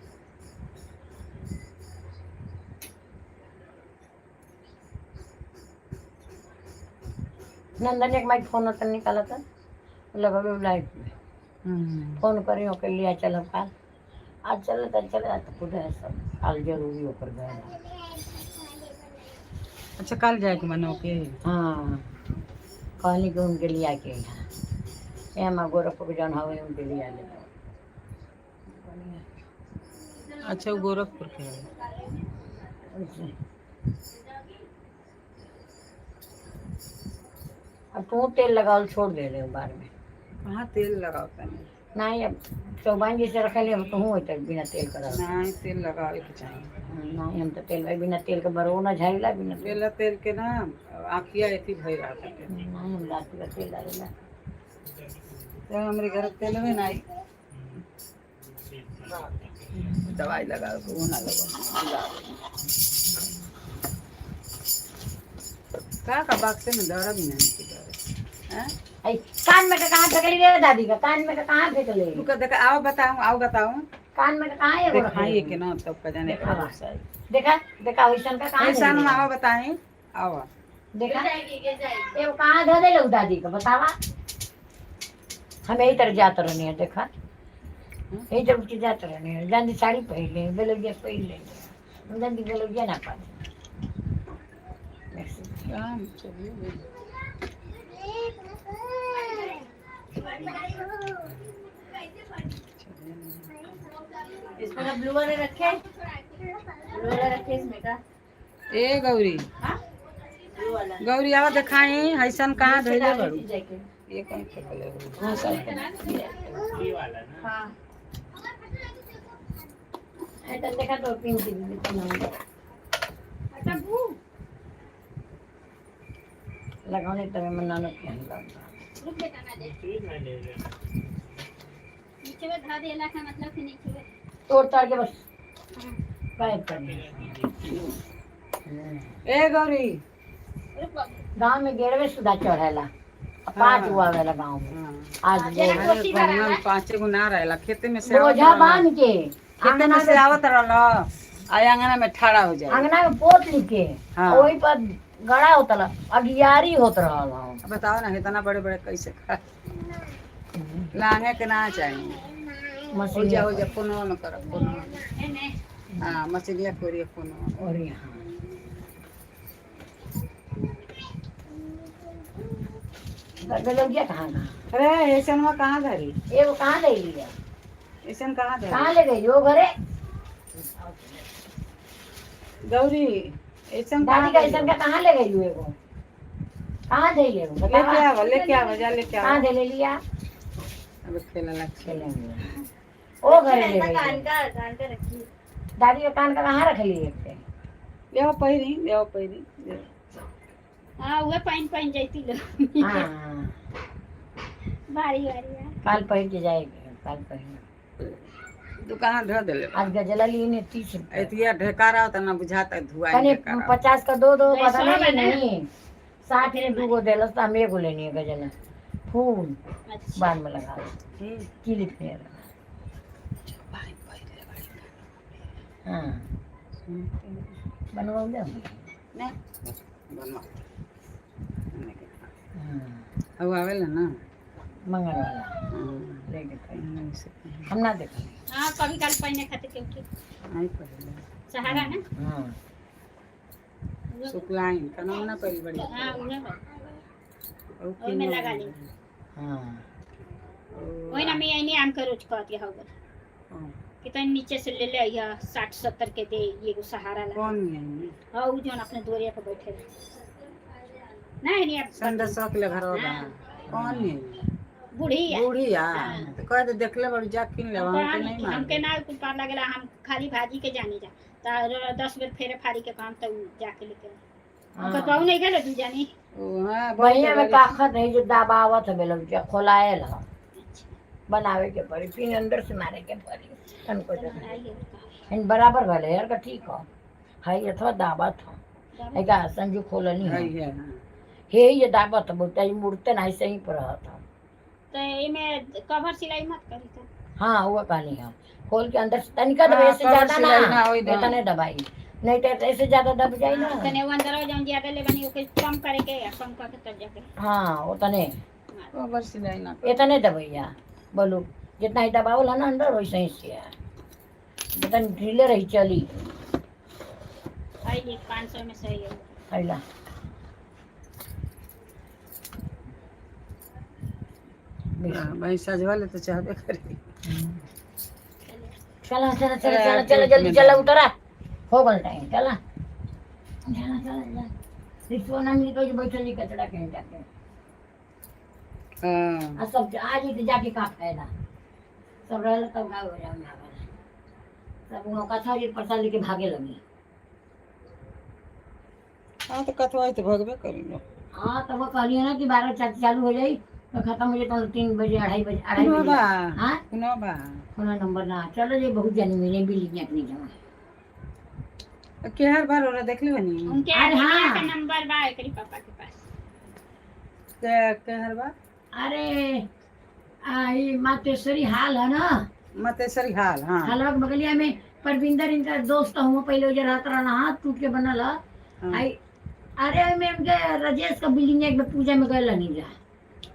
नंदन एक माइक फोन होता निकाला था लगल लाइट में। फोन करी ओके लिया चल काल आज चले तो चले तो खुद है सब काल जरूरी होकर गए। अच्छा कल जाए के मनो के। हाँ कहनी कि उनके लिया के यहाँ ये हमारे गोरखपुर के जौन हवे उनके लिया ले। अच्छा वो गोरखपुर के है। अब तू तेल लगावल छोड़ दे ले बार में। कहाँ तेल लगाओ तनी? नहीं अब चौबान जैसे रखे ले तो हूँ तक बिना तेल का रहो। नहीं तेल लगावे के चाहिए। नहीं हम तो तेल भाई बिना तेल के बरो ना झाड़ीला बिना तेल। बेला तेल के ना आँखिया एथी भई रहा था। नहीं हम रात का तेल डालेला। तो हमारे घर तेल में नहीं दवाई लगाओ तो वो ना लगाओ। का का बाक्से में दौरा भी नहीं की दौरा हैं? आई कान में का कहाँ फेंकली रे दादी का कान में का कहाँ फेंकले? रुको देखा, आओ बताऊं, आओ बताऊं। कान में का कहाँ एगो दिखाइए रखले? के ना तब का जाने देखा। का। देखा देखा वैसन का कहाँ ऐसा धइले? ना आओ बताएं, आओ। देखा जाएगी गिर जाएगी। एगो कहाँ धो देले उ दादी का बतावा? हम यही तरह जात रहनी है, देखा यही तरह उठ के जात रहनी है। जान साड़ी पहिर ले बेलौजिया पहिर ले, हम जान बेलौजिया ना पाते। काम चलिए। इसमें का ब्लू वाले रखे, ब्लू वाला रखे इसमें का। ए गौरी। हाँ ब्लू वाला। गौरी आओ दिखाई ऐसन कहाँ धइले बड़ू? जैकेट। ये कौन फेंकले हो? हाँ सब। ये वाला ना। हाँ। है तो देखा तो पिंक की लगाने तब मैं नानक के हम रुक बेटा ना दे। चूज ना ले ले। नीचे में धा देला का मतलब कि नीचे में। तोड़ ताड़ के बस गायब कर दिया। ए गौरी। रुक बाबू। गांव में गेड़वे सुधा चढ़ेला पांच गो आवेला गांव में। हाँ। आज जेना अरे कोसी गौवा भराला। में पांचे गो ना रहेला, खेते में से आवत बोझा रहला। बांध के खेते में से आवत रहला आ अंगना में ठाड़ा हो जाए। अंगना में पोत लिखे हाँ। वही पर गड़ा होता ला अगियारी होत रहल हूँ। अब बताओ ना इतना बड़े बड़े कैसे खा लांगे के ना चाहिए। हो मशीन जा हो जा, फोनवा में करो फोनवा में। हाँ मछलियाँ खोरिए फोनवा में। और यहाँ बेलौजिया कहाँ कहाँ? अरे ऐसा कहाँ धरी? एगो कहाँ ले लिया? ऐसन कहाँ दे कहाँ ले गई हो घरे? गौरी ऐसन दादी कहाँ का दे ऐसा का कहाँ ले गई हो एगो? कहाँ दे एगो लेके बतावा? आवा, लेके आवा, जा लेके कहाँ आवा। दे ले लिया? अब खेला लग खेलेंगे ओ घरे ले ऐसा गई कान हो। का, कान का रखी। दादी का कान का कहाँ रख लिए थे? ले आओ पहिरी, ले आओ पहिरी। ले। हाँ उहे पाइन पाइन जैती लो। हाँ भारी भारी है। काल पहिर के जाएगी, काल पहिर। दुकान धो देले। आज गजला ली ने 30 रुपये। एतिया ढेकारा होता ना बुझाता धुआई कने ढेकारा। 50 का दो दो नहीं, पता 100 नहीं में ना। नहीं 60 ने दूगो देलस तो हम एगो लेनी है गजला फूल। अच्छा। बाल में लगा हम्म। किलिप में। हाँ बनवाओ दे। ना बनवा। हाँ अब आवेला ना। मंगल वाला हाँ, लेके पहन। नहीं से हम ना देखले। हाँ कभी काल पहने खातिर के उठी नहीं पहले सहारा ना। हाँ शुक्लाइन कना ना पहली बड़ी। हाँ उहे बा। और ओहि में लगा ली। हाँ वही ना मैं आईने आम के रोज कहती हो कि तनी नीचे से ले ले आइहा 60-70 के दे एगो सहारा ला। कौन है? हाँ उ जोन अपने दोरिया पे बैठे रहे। नहीं नहीं अब संडे सौ के घर बा। कौन है? बूढ़ी है। बूढ़ी आ हाँ। तो कह दे देखले बड़ी जा किन ले हम हमके नहीं हमके मालूम। ना कुल पार लगेला, हम खाली भाजी के जाने जा त 10 बेर फेरे फारी के काम त उ जाके लेके आए। ओकर हाँ। बहु नहीं गेलो दू जानी। ओ हां बढ़िया में ताकत है जो दबावत है बेलौजा खोलायल है। अच्छा। बनावे के पड़ी फिर अंदर से मारे के पड़ी तनको तो जगह। आई है का। इन बराबर भले यार का ठीक हो है अथवा दाबत हो है का संजू खोलनी है। है है हाँ। हे ये दाबत बोलता है मुड़ते नहीं सही पर रहत हो। तो एमे कवर सिलाई मत करी तो। हाँ वो कहानी है खोल के अंदर से तनिका दबाई हाँ, ऐसे कवर ज्यादा सिलाई ना ना होई ना। इतने दबाई नहीं तो ऐसे ज्यादा दब जाए ना। तने वो अंदर हो जाऊं ज्यादा ले बनी ओके कम करे के या कम करके तब जाके। हाँ वो तने कवर सिलाई ना इतने दबैया बोलो जितना ही दबावल है ना अंदर वैसे ही से है जितना ढीले रही चली। आई ली 500 में सही है। अला हाँ, भाई सजवा ले तो चाहबे करी। चला चला चला चला चला जल्दी चला उतरा हो गल टाइम चला चला चला चला रिक्शा ना मिली तो बैठल ही कचरा कहीं जाके। हाँ आ सब आज ही तो जाके का फायदा सब रहल तब गाँव हो जाओ ना सब वो कथा जी प्रसाद लेके भागे लगी। हाँ तो कथवा तो भगबे करी लो। हाँ तो वो कहलिए ना कि 12 चालू हो जाई तो खत्म हो जाए तो 3 बजे 2:30 बजे 2:30 कुनो बजे। बा। हाँ कुनो बा। कोनो नंबर ना चलो जे बहुत जानी मिले भी लिखने नहीं जमा। केहर बार ओरा देखली बनी। उनके अरे आदमी हाँ। का नंबर बा एकरी पापा के पास। केहर बा? अरे आई मातेश्वरी हाल है ना। मतेश्वरी हाल हाँ। हलवा के बगलिया में परविंदर इनका दोस्त हूँ पहले उधर रहता रहना हाथ टूट के बनल है। हाँ। आई अरे ओहिमे उनके राजेश का बिल्डिंग एक बार पूजा में गए नहीं जा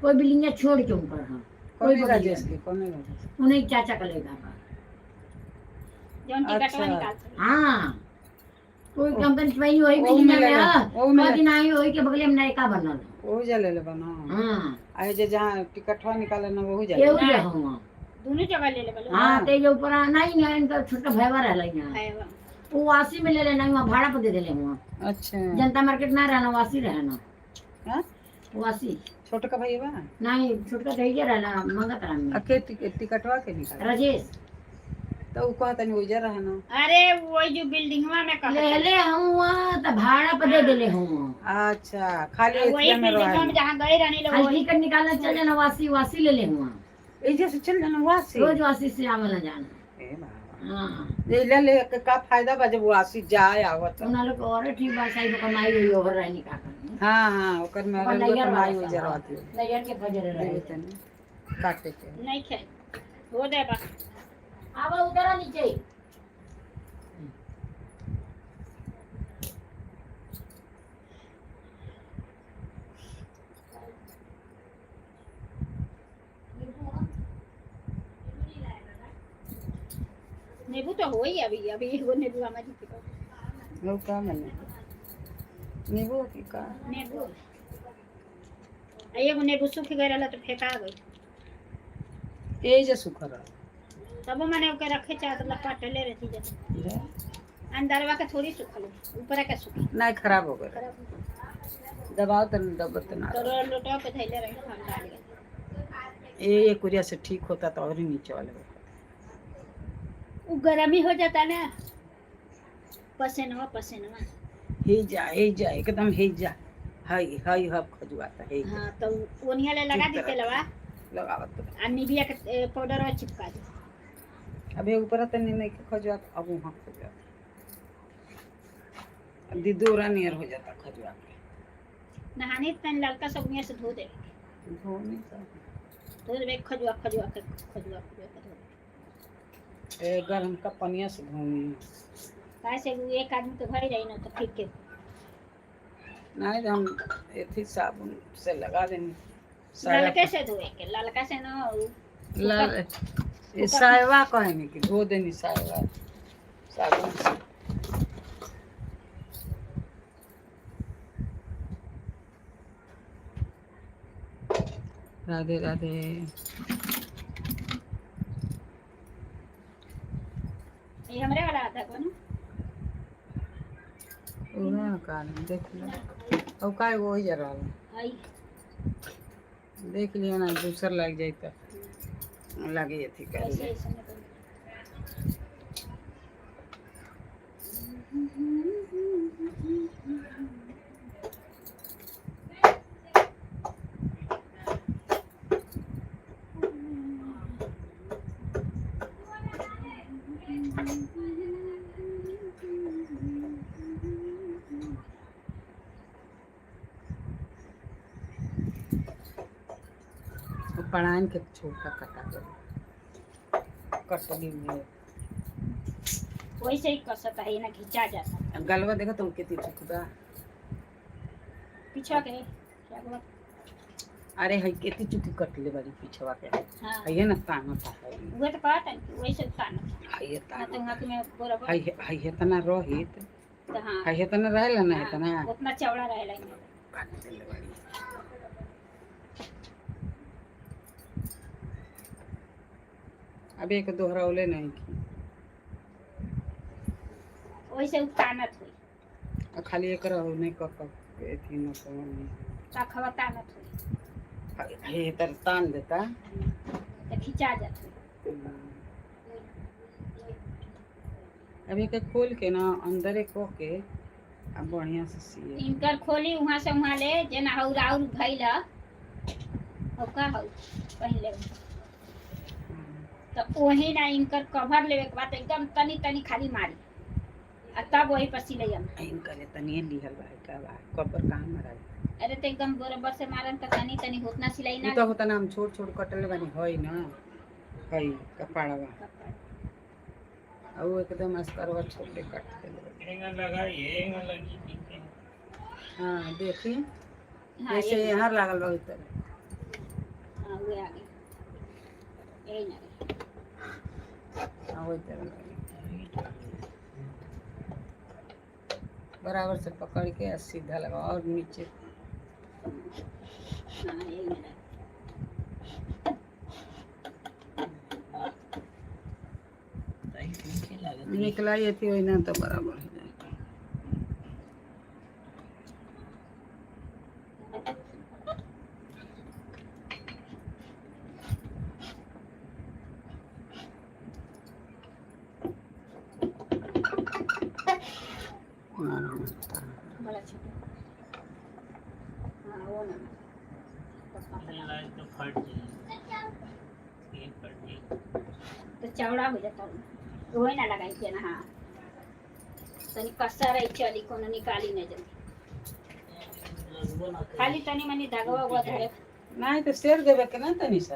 कोई बिल्डिंग छोड़ के उनकर हाँ कौन कोई बगलिया राजेश के कौन राजेश? उन्हीं चाचा का लड़का का। जौन टिकटवा अच्छा। निकाल सके। हाँ कोई कंपनी वही वही ओ बिल्डिंग में मिलेगा, है ओ मिलेगा। दिन आई वही के बगलिया में नयका बनल। ओहू जा ले ले बना। हाँ आए जे जहाँ टिकटवा निकाले ना वहू जा ले। एहू जे हुआ। दोनों जगह ले ले बोलो। हाँ ते जो ऊपर नहीं नहीं इनका छोटका भैया रहला यहाँ। है वो। वो वासी में ले लेना वहाँ भाड़ा पर दे देले हुआ। अच्छा। जनता मार्केट ना रहना वासी रहना। हाँ वासी। छोटका भैया बा। नहीं छोटका तो ही रहना मंगत राम में। अके टिकटवा के निकाले राजेश। तो उ कहता नहीं उजर रहना। अरे वही जो बिल्डिंगवा में कहा ले ले हूँ तो भाड़ा पर दे देले हूँ। अच्छा खाली वही एतिया में बिल्डिंगवा में रहे। जहाँ गए रहने लोग खाली वही टिकट निकालना चल जाना वासी वासी ले ले हुआ। ए जैसे चल जाना वासी। रोज वासी से आवेला जाना। ए बाबा। हाँ ये ले ले के का फायदा बा जब वासी जाए आवत। उना लोग और ठीक बा साई कमाई हुई ओवर रहनी का करनी। हाँ हाँ ओकर में अपन नैहर कमाई वाला उजर सब, रहती। नैहर के फजर रहे। तनी काटे के नहीं खे हो दे बा। आवा उतरा नीचे। नींबू तो हो ही अभी अभी एगो नींबू हमारी के पास। वो का मने नींबू की का? नींबू आ एगो नींबू सूख गए रहला तो फेंका गई। ए जे सुखर। तब मैंने ओके रखे चाहत लपाटले रहती जब अंदरवा के थोड़ी सुखल ऊपर के सुखी नहीं खराब हो गया। खराब हो। दबाओ तो दबत ना। तो लोटा पे धैले रही हम डाल गए। ये एक कुरिया से ठीक होता तो और ही नीचे वाले को। वो गर्मी हो जाता ना, पसेनवा पसेनवा। हे जा एकदम हे जा, हई हई हब खजुआता हे जा। हाँ तो ओनिया ले लगा ठीक दी तरह। तेलवा लगावत तो। आ निबिया के पाउडर और चिपका दे। अभी ऊपर तो नहीं नहीं खजुआत, अब वहाँ खजुआत, अब दीदोरा नियर हो जाता खजुआ के। नहाने तन ललका सब उनिया से धो दे। धो नहीं तो। धो देबे खजुआ खजुआ के, खजुआ खजुआ के धो दे। ए गरम का पनिया से धोनी। काहे से वो एक आदमी के घर रही ना तो ठीक के। नहीं तो हम एथी साबुन से लगा देनी साया। ललके से धोए के, ललका से ना लाल ये सायवा कहेंगे कि धो देनी सायवा साबुन से। राधे राधे। ये हमरे वाला आधा को ना। उहा कारण देख लो, और का एगो वही जरा आई। देख लियो ना, दूसर लग जाई तो लगे अथी कर ऐसे ले। ऐसे में तो वो पढ़ाइन के छोटा कटा दे कटली में। वैसे ही कसता है ना, घिंचा जाता है। गलवा देखो तुम कितनी चुकदा। पीछा के क्या बोला? अरे हई केती चुकी कटले बारी पीछवा के। हाँ। हई ना ताना था हई। वो तो कहता है कि वैसे ताना हई हाँ ताना। तो वहाँ के मैं बराबर। हई हई तना रोहित। तो हाँ। हई तना रहेला ना। हाँ, तना उतना चौड़ा रहेला इनमें। काट देले बारी। अब एक दोहरावले नहीं की। वैसे उ तानत हुई। आ खाली एक रहो नहीं क क एथी न कहो। ताखवा तानत हुई। हे तर तान देता। तो खिंचा जात हुई। अभी के खोल के ना अंदर को के अब बढ़िया से सिए। इनकर खोली वहाँ से वहाँ ले जेना हौ राउर भइल ह हौ का हौ पहले, तो वही ना इनकर कवर लेवे के बाद एकदम तनी तनी खाली मारी आ तब वही पर सिलैया। इनकर तनिए लिहल बा का बा कपर कहाँ मारा? अरे तो एकदम बराबर से मारन त तनी तनी उतना सिलाई उ ना। तो होता ना, हम छोट छोट कटले बानी होई ना हई कपाड़वा और एकदम अस्करवा छोटे कट देले बानी। हेंगा लगाइए, हेंगा लगी ठीक है। हाँ देखी। हाँ। जैसे ये यहाँ लागल बा ओइ तरह। हाँ उहे आ गई, यही ना। हाँ वही तरह लगी। बराबर से पकड़ के और सीधा लगाओ और नीचे। हाँ यही ना। निकला ये थी वही ना तो बराबर हो जाएगा। हाँ। बड़ा छोटा हाँ वो ना। लाइन तो फट जाएगी, ये फट जाएगी। तो चौड़ा हो जाता है वही ना लगाई के ना। हाँ तनी कसर है, चली कोनो निकाली नहीं जल्दी, खाली तनी मनी धागवा उगवा धरे। नहीं तो सेर देवे के ना तनी सा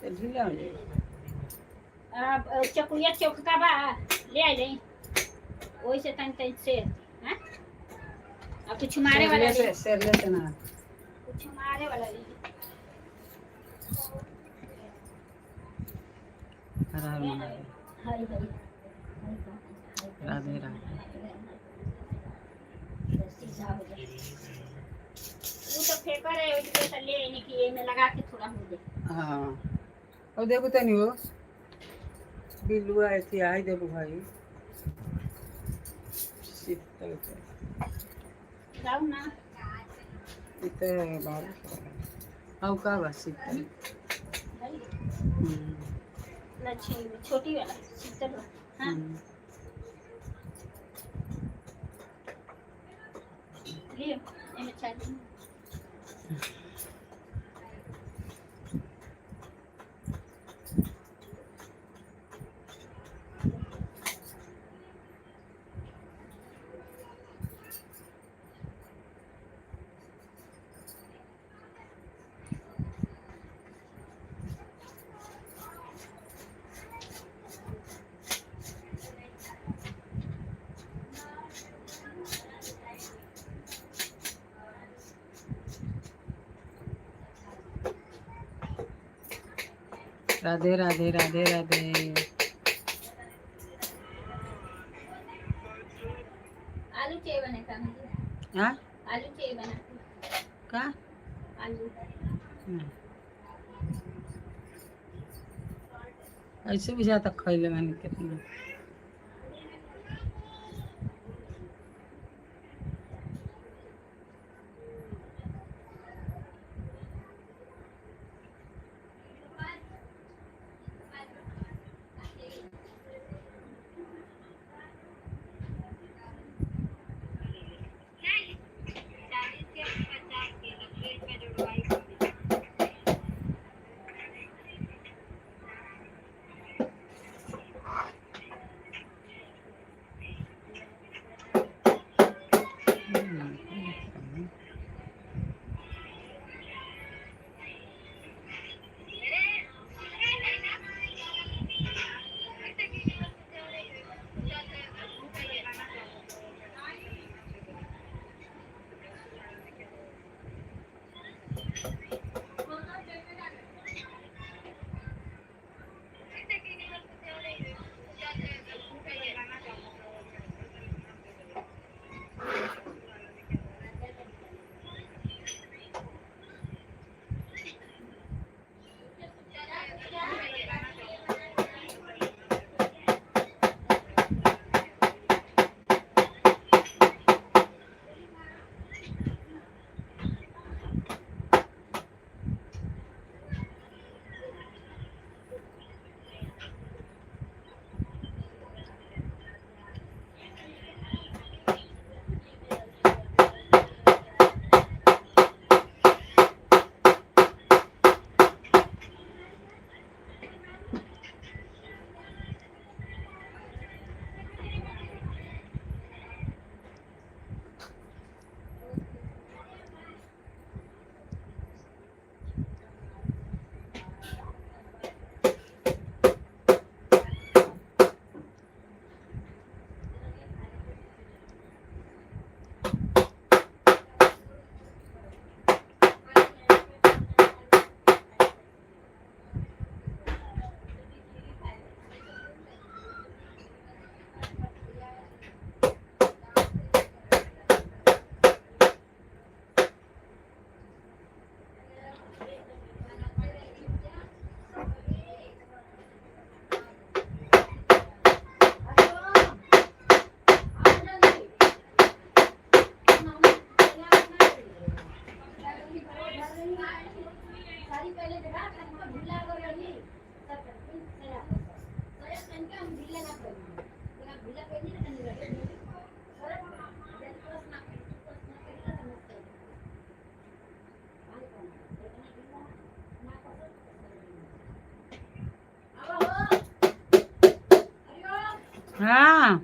तो ढीला हो जाएगा। अब चकुया चौका बा ले आई ले, वही से तनी तनी से हाँ अब कुछ मारे वाला सेर ले। ले सेर लेते ना। कुछ मारे वाला ले। हर हर महादेव। हरी हरी। राधे राधे। सीधा हो जाए। वो तो फेंका रहे, उसके से ले आने की ये में लगा के थोड़ा हो जाए। हाँ और देखो तनी हो। बिलुआ ऐसी आई देबू भाई शीतल के। जाओ ना। ई तो बारिश वाला। औ का बा शीतल? हम्म। लक्ष्मी छोटी वाला शीतल वाला हाँ। लियो, एमे चार्जिंग। राधे राधे, राधे राधे। आलू चाहिए बने का मुझे? हाँ। आलू चाहिए बना? का? आलू। ऐसे बुझाता खैले माने कितना। हाँ।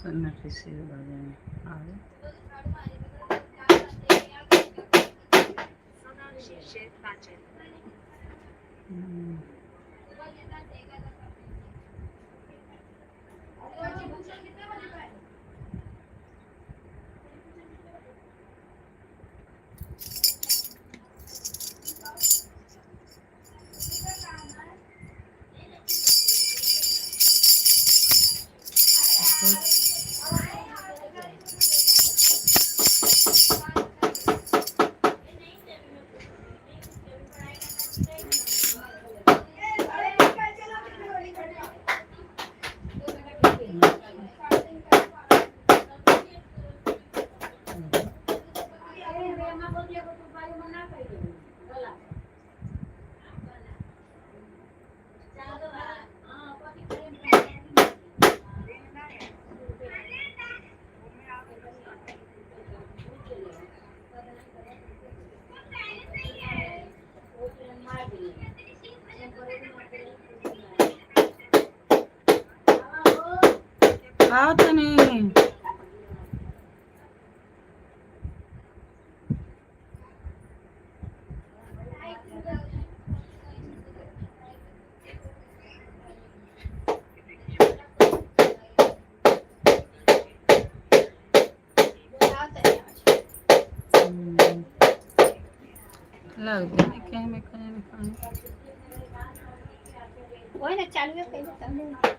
0 बजे आवे। हम्म। आओ तनी। हम्म। लगते नहीं कहीं में कहीं में कहीं। वही ना चालू है पहले तब।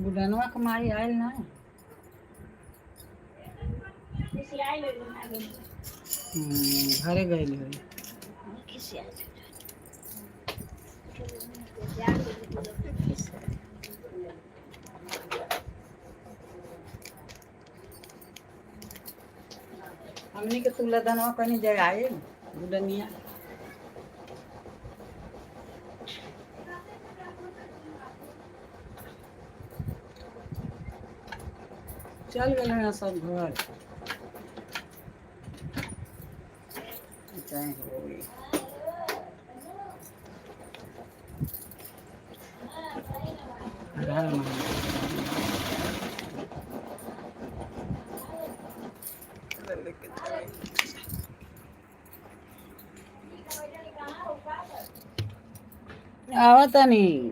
बुढ़नवा के माई आयल ना? घरे गइल होई। हमनी के तुला धनवा कहीं जाए आए बुढ़निया। चल गए हैं सब घर चाहे हो गई। हर हर महादेव। आवता नहीं।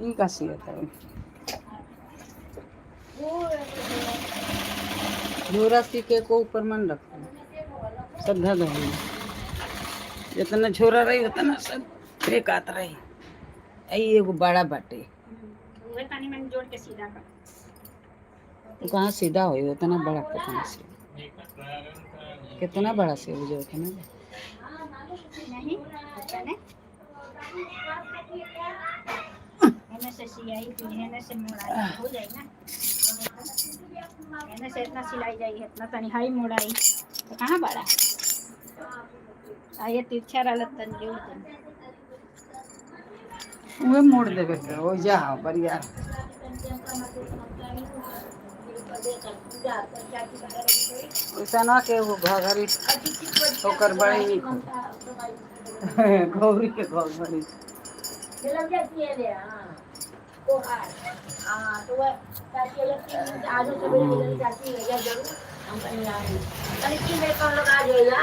ई का सियत है? झोरा सी के को ऊपर मन रखो, सब धो दो। जितना झोरा रही उतना सब फेंकात रही। आई एगो बड़ा बाटे। उहे तनी मनी जोड़ के सीधा कर। तो कहाँ सीधा होई उतना बड़ा के? कहाँ से कितना बड़ा से बुझे उतना। नहीं, पता नहीं, एने से सिलाई, फिर एने से मोड़ाई हो जाई ना। एने से इतना सिलाई जाई, इतना तनी हाई मोड़ाई तो कहाँ बड़ा आ। ये तिरछा रहल तनी जोड़ दे। उहे मोड़ देवे के हो जा बढ़िया। वैसा ना के एगो घघरी ओकर बड़ी निक गौरी के घघरी। लग जाती है ले। हाँ तो हाँ तो वह चाची अलग 3 दिन आज सवेरे निकल चाची है जरूर हम कहीं आएंगे। अरे 3 बजे कौन लोग आ जाएगा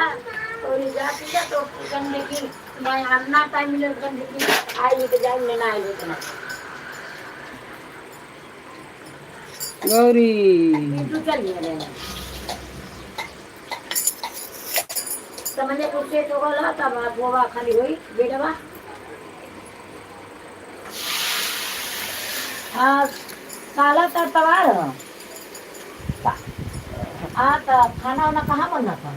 तो ये जाती है तो कन देखी मैं आना टाइम मिले कन देखी आई तो जाए लेना आई तो ना। गौरी। तू चल गया समझे कुछ तो गला तब गोवा खाली हुई बेटवा। हाँ काला तर तवार हो। हाँ तो खाना वाना कहाँ बनना था?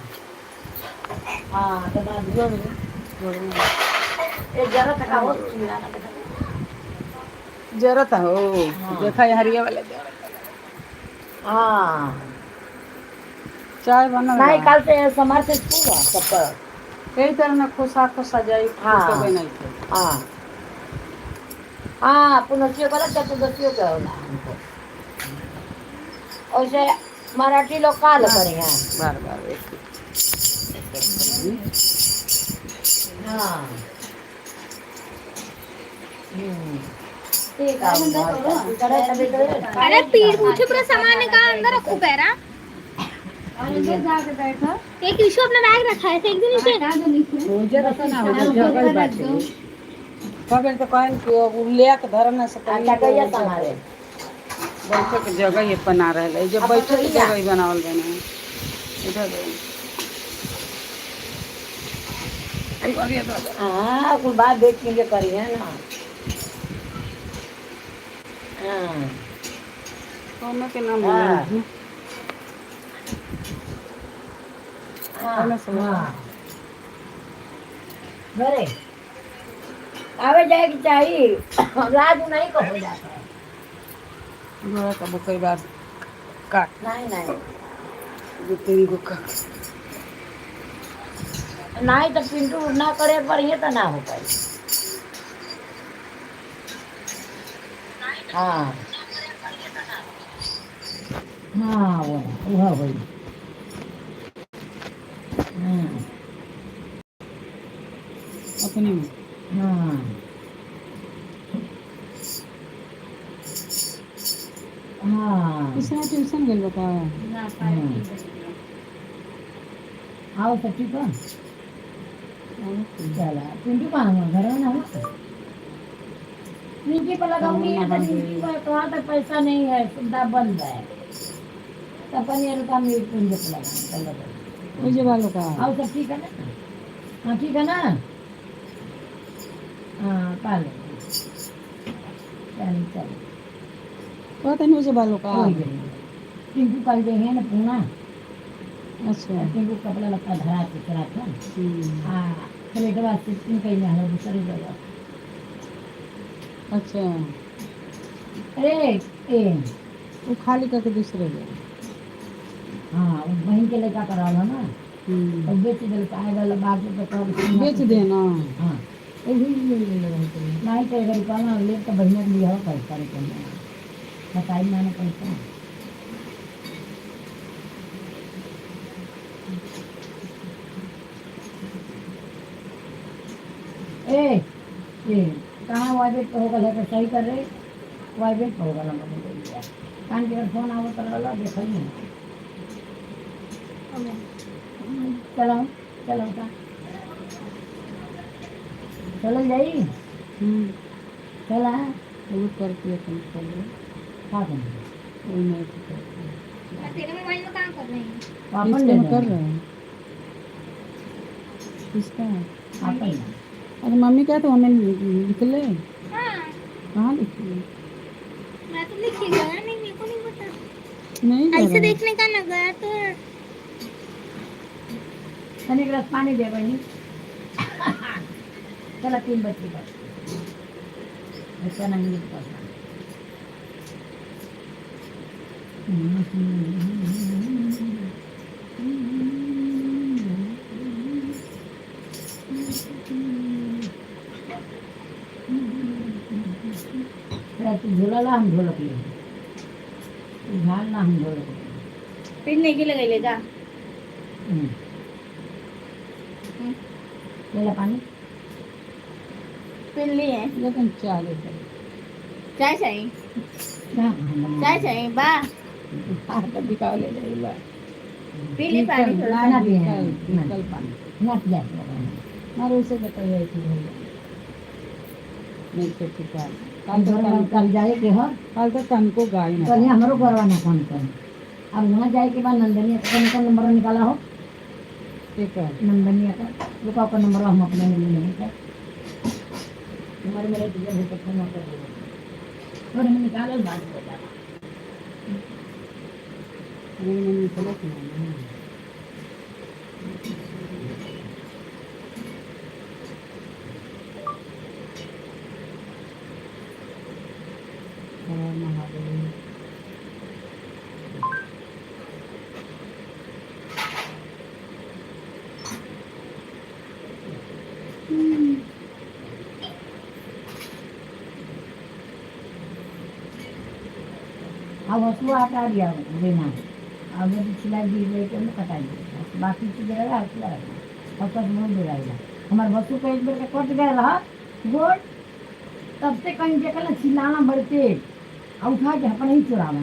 हाँ तो बाद एक जरा तक हो मिलाना के। जरूरत हो। देखा ये हरिया वाले जरूरत। हाँ। चाय बनल नहीं। बा। कल से समार से स्कूल है सबका। यही तरह ना खोसा खोसा जाई। हाँ। तो बनाई थे। हाँ हाँ, पुनर्सियों का चतुर्दशियों का होला हमको। वैसे मराठी लोग का लोग करे हैं। बार बार एक हाँ ठीक है करे तभी तो। अरे पीठ पूछे पूरा सामान निकाल अंदर रखो पैरा। एक ईशु अपना बैग रखा है, फेंक दे नीचे। रोजे रखा ना हो जगह बाटे। कबे तो कहन कि वो ले के धर ना सके। अच्छा कहिया संभाले। बैठे के जगह ये बना रहल है जब बैठे के जगह ही बनावल बने इधर दे। अरे अरे अरे। हाँ कुल बात देख के करी है ना। हाँ। कोनो के नाम। हाँ। हाँ। हाँ हाँ बरे आवे जाए की चाहिए, राजू नहीं को हो जाता है। गोड़ा का कई बार काट। नहीं नहीं। दो तीन गो का। नहीं तो पिंटू ना करे पर ये तो ना हो पाई। हाँ हाँ वो वो वही हाँ। अपने में। हाँ हाँ। किसने ट्यूशन गेल बता? ना, 3:30 बजे। आओ सब ठीक हो। चला पिंटू कहाँ हुआ? घर में ना हुआ। निकी पर लगाऊंगी तो निकी पर तो वहाँ तक पैसा नहीं है, सुविधा बंद है। तब पनीर का मैं पिंटू पर लगाऊंगी चलो। ओजे वालों का। आओ सब ठीक है ना? हाँ ठीक है ना। हाँ पालो चल चल। पता नहीं ओजे वालों का। हो गई। पिंटू कल देंगे ना पूना। अच्छा। पिंटू कपड़ा लत्ता धरा के करा था। हम्म। हाँ प्लेटवा से कहीं ना दूसरी जगह। अच्छा। अरे ए। वो खाली करके दूसरे गए। हाँ वो बहन के लड़का करा ना। हम्म। तो बेच दिल आएगा बात तो कर। बेच देना। हाँ नहीं तो अगर रुपया ना ले तो बढ़िया लिया हो पैसा रुपया बताई मैंने पैसा। ए ए कहाँ वाइब्रेट हो गल है तो सही कर रहे। वाइब्रेट हो गल हमर मोबाइल कान के फोन आवत रहल देखल नहीं। चलो चलो का चल जाई। चला वो करती है तुम कर लो। का करें? वो नहीं तो करती है। तेरे मोबाइल में काम कर रहे हैं। अपन इसका ले हम कर लेंगे। रहे हैं किसका? अपन। अरे मम्मी क्या तो हमें लिख ले। हाँ। कहाँ लिखी है? मैं तो लिखी गया नहीं, मेरे को नहीं पता। नहीं ऐसे करा। देखने का ना गया तो। तनिक गिलास पानी दे बहनी। चला 3 बजे का ऐसा नहीं मेरे पास। तू झोला ला हम ढोलक ले, तू झाल ला हम ढोलक ले। फिर नहीं के लगैले का। ले ला पानी। पिन लिए। लेकिन चाय लेकर चाय चाहिए? क्या खाना? चाय चाहिए बा। हाँ तो बिकाओ ले जाइए। पी ले पानी थोड़ा। ना पिए हैं। निकल पानी। ना पिया। मारे उसे बताइए कि भैया नहीं तो ठीक है। कल तो कल कल जाए के हो। कल तो तनको गाय ना। कल हमरो करवाना फोन कर। अब वहाँ जाए के बाद नंदनिया का कौन कौन नंबर निकाला हो? ठीक है। नंदनिया का रुका का नंबर हम अपने में नहीं है। तुम्हारे मेरे डीजल है तो फोन कर दो और हम निकालो बाद में बता। मेरी मम्मी चलो कि नहीं। हर महादेव। अब हंसुआ हटा दिया बिना अब यदि सिलाई दी गई तो कटा दिया, बाकी चीज रहेगा हंसुआ रखना हंसुआ से मुँह जुड़ाएगा। हमारे बसु का एक बेर के कट गया रहा गोड़, तब से कहीं देखल ना चिल्लाना बड़े तेज और उठा के अपन ही चुरावे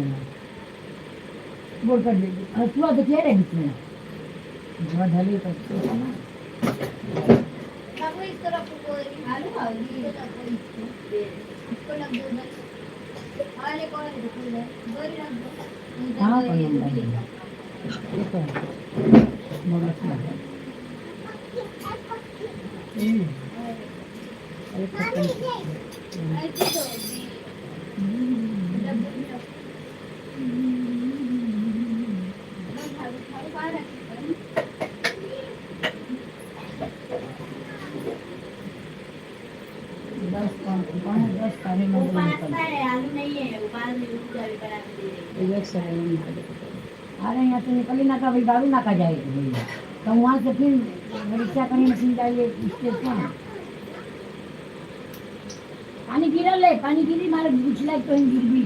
गोड़ कट गई। हंसुआ देखिए रे बीच में गोड़ ढली तो ना। बाबू इस तरफ को आलू आओगी इसको लग दो उधर और एक और रखो इधर गोरी रख दो इधर। हाँ, गोरी कोई भी नहीं। लेकर। ठीक है। बहुत अच्छा है। अरे खत्म। ऐसे दो डब्बे में रखो। झाड़ू झाड़ू बाहर रखो। 10 9:45 8:45 वो बजे निकल। पास्ता है, आलू नहीं है। वो बाद में रुक जाए बना के दे देंगे। एक सहेली निकल। अरे यहाँ से निकली ना कभी दारू ना का जाए तो वहाँ से फिर रिक्शा करनी मशीन जाइए स्टेशन। पानी गिरल है, पानी गिरी मारे पिछला तो गिर भी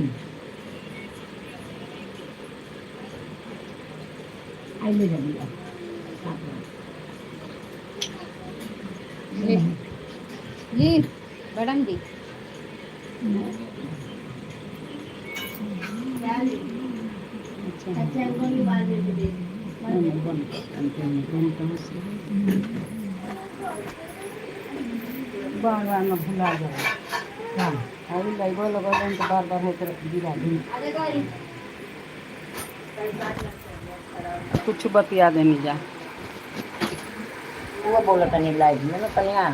आई ले जा। जी मैडम जी। अच्छा। अच्छा उनको भी बाद में दे देंगे। बार बार में भुला जाए। हाँ। अभी लगो लगो तो बार बार है तरफ गिरा दी। अरे गोरी। कुछ बतिया देनी जा। वो बोला तनी लाइव में ना तनिया।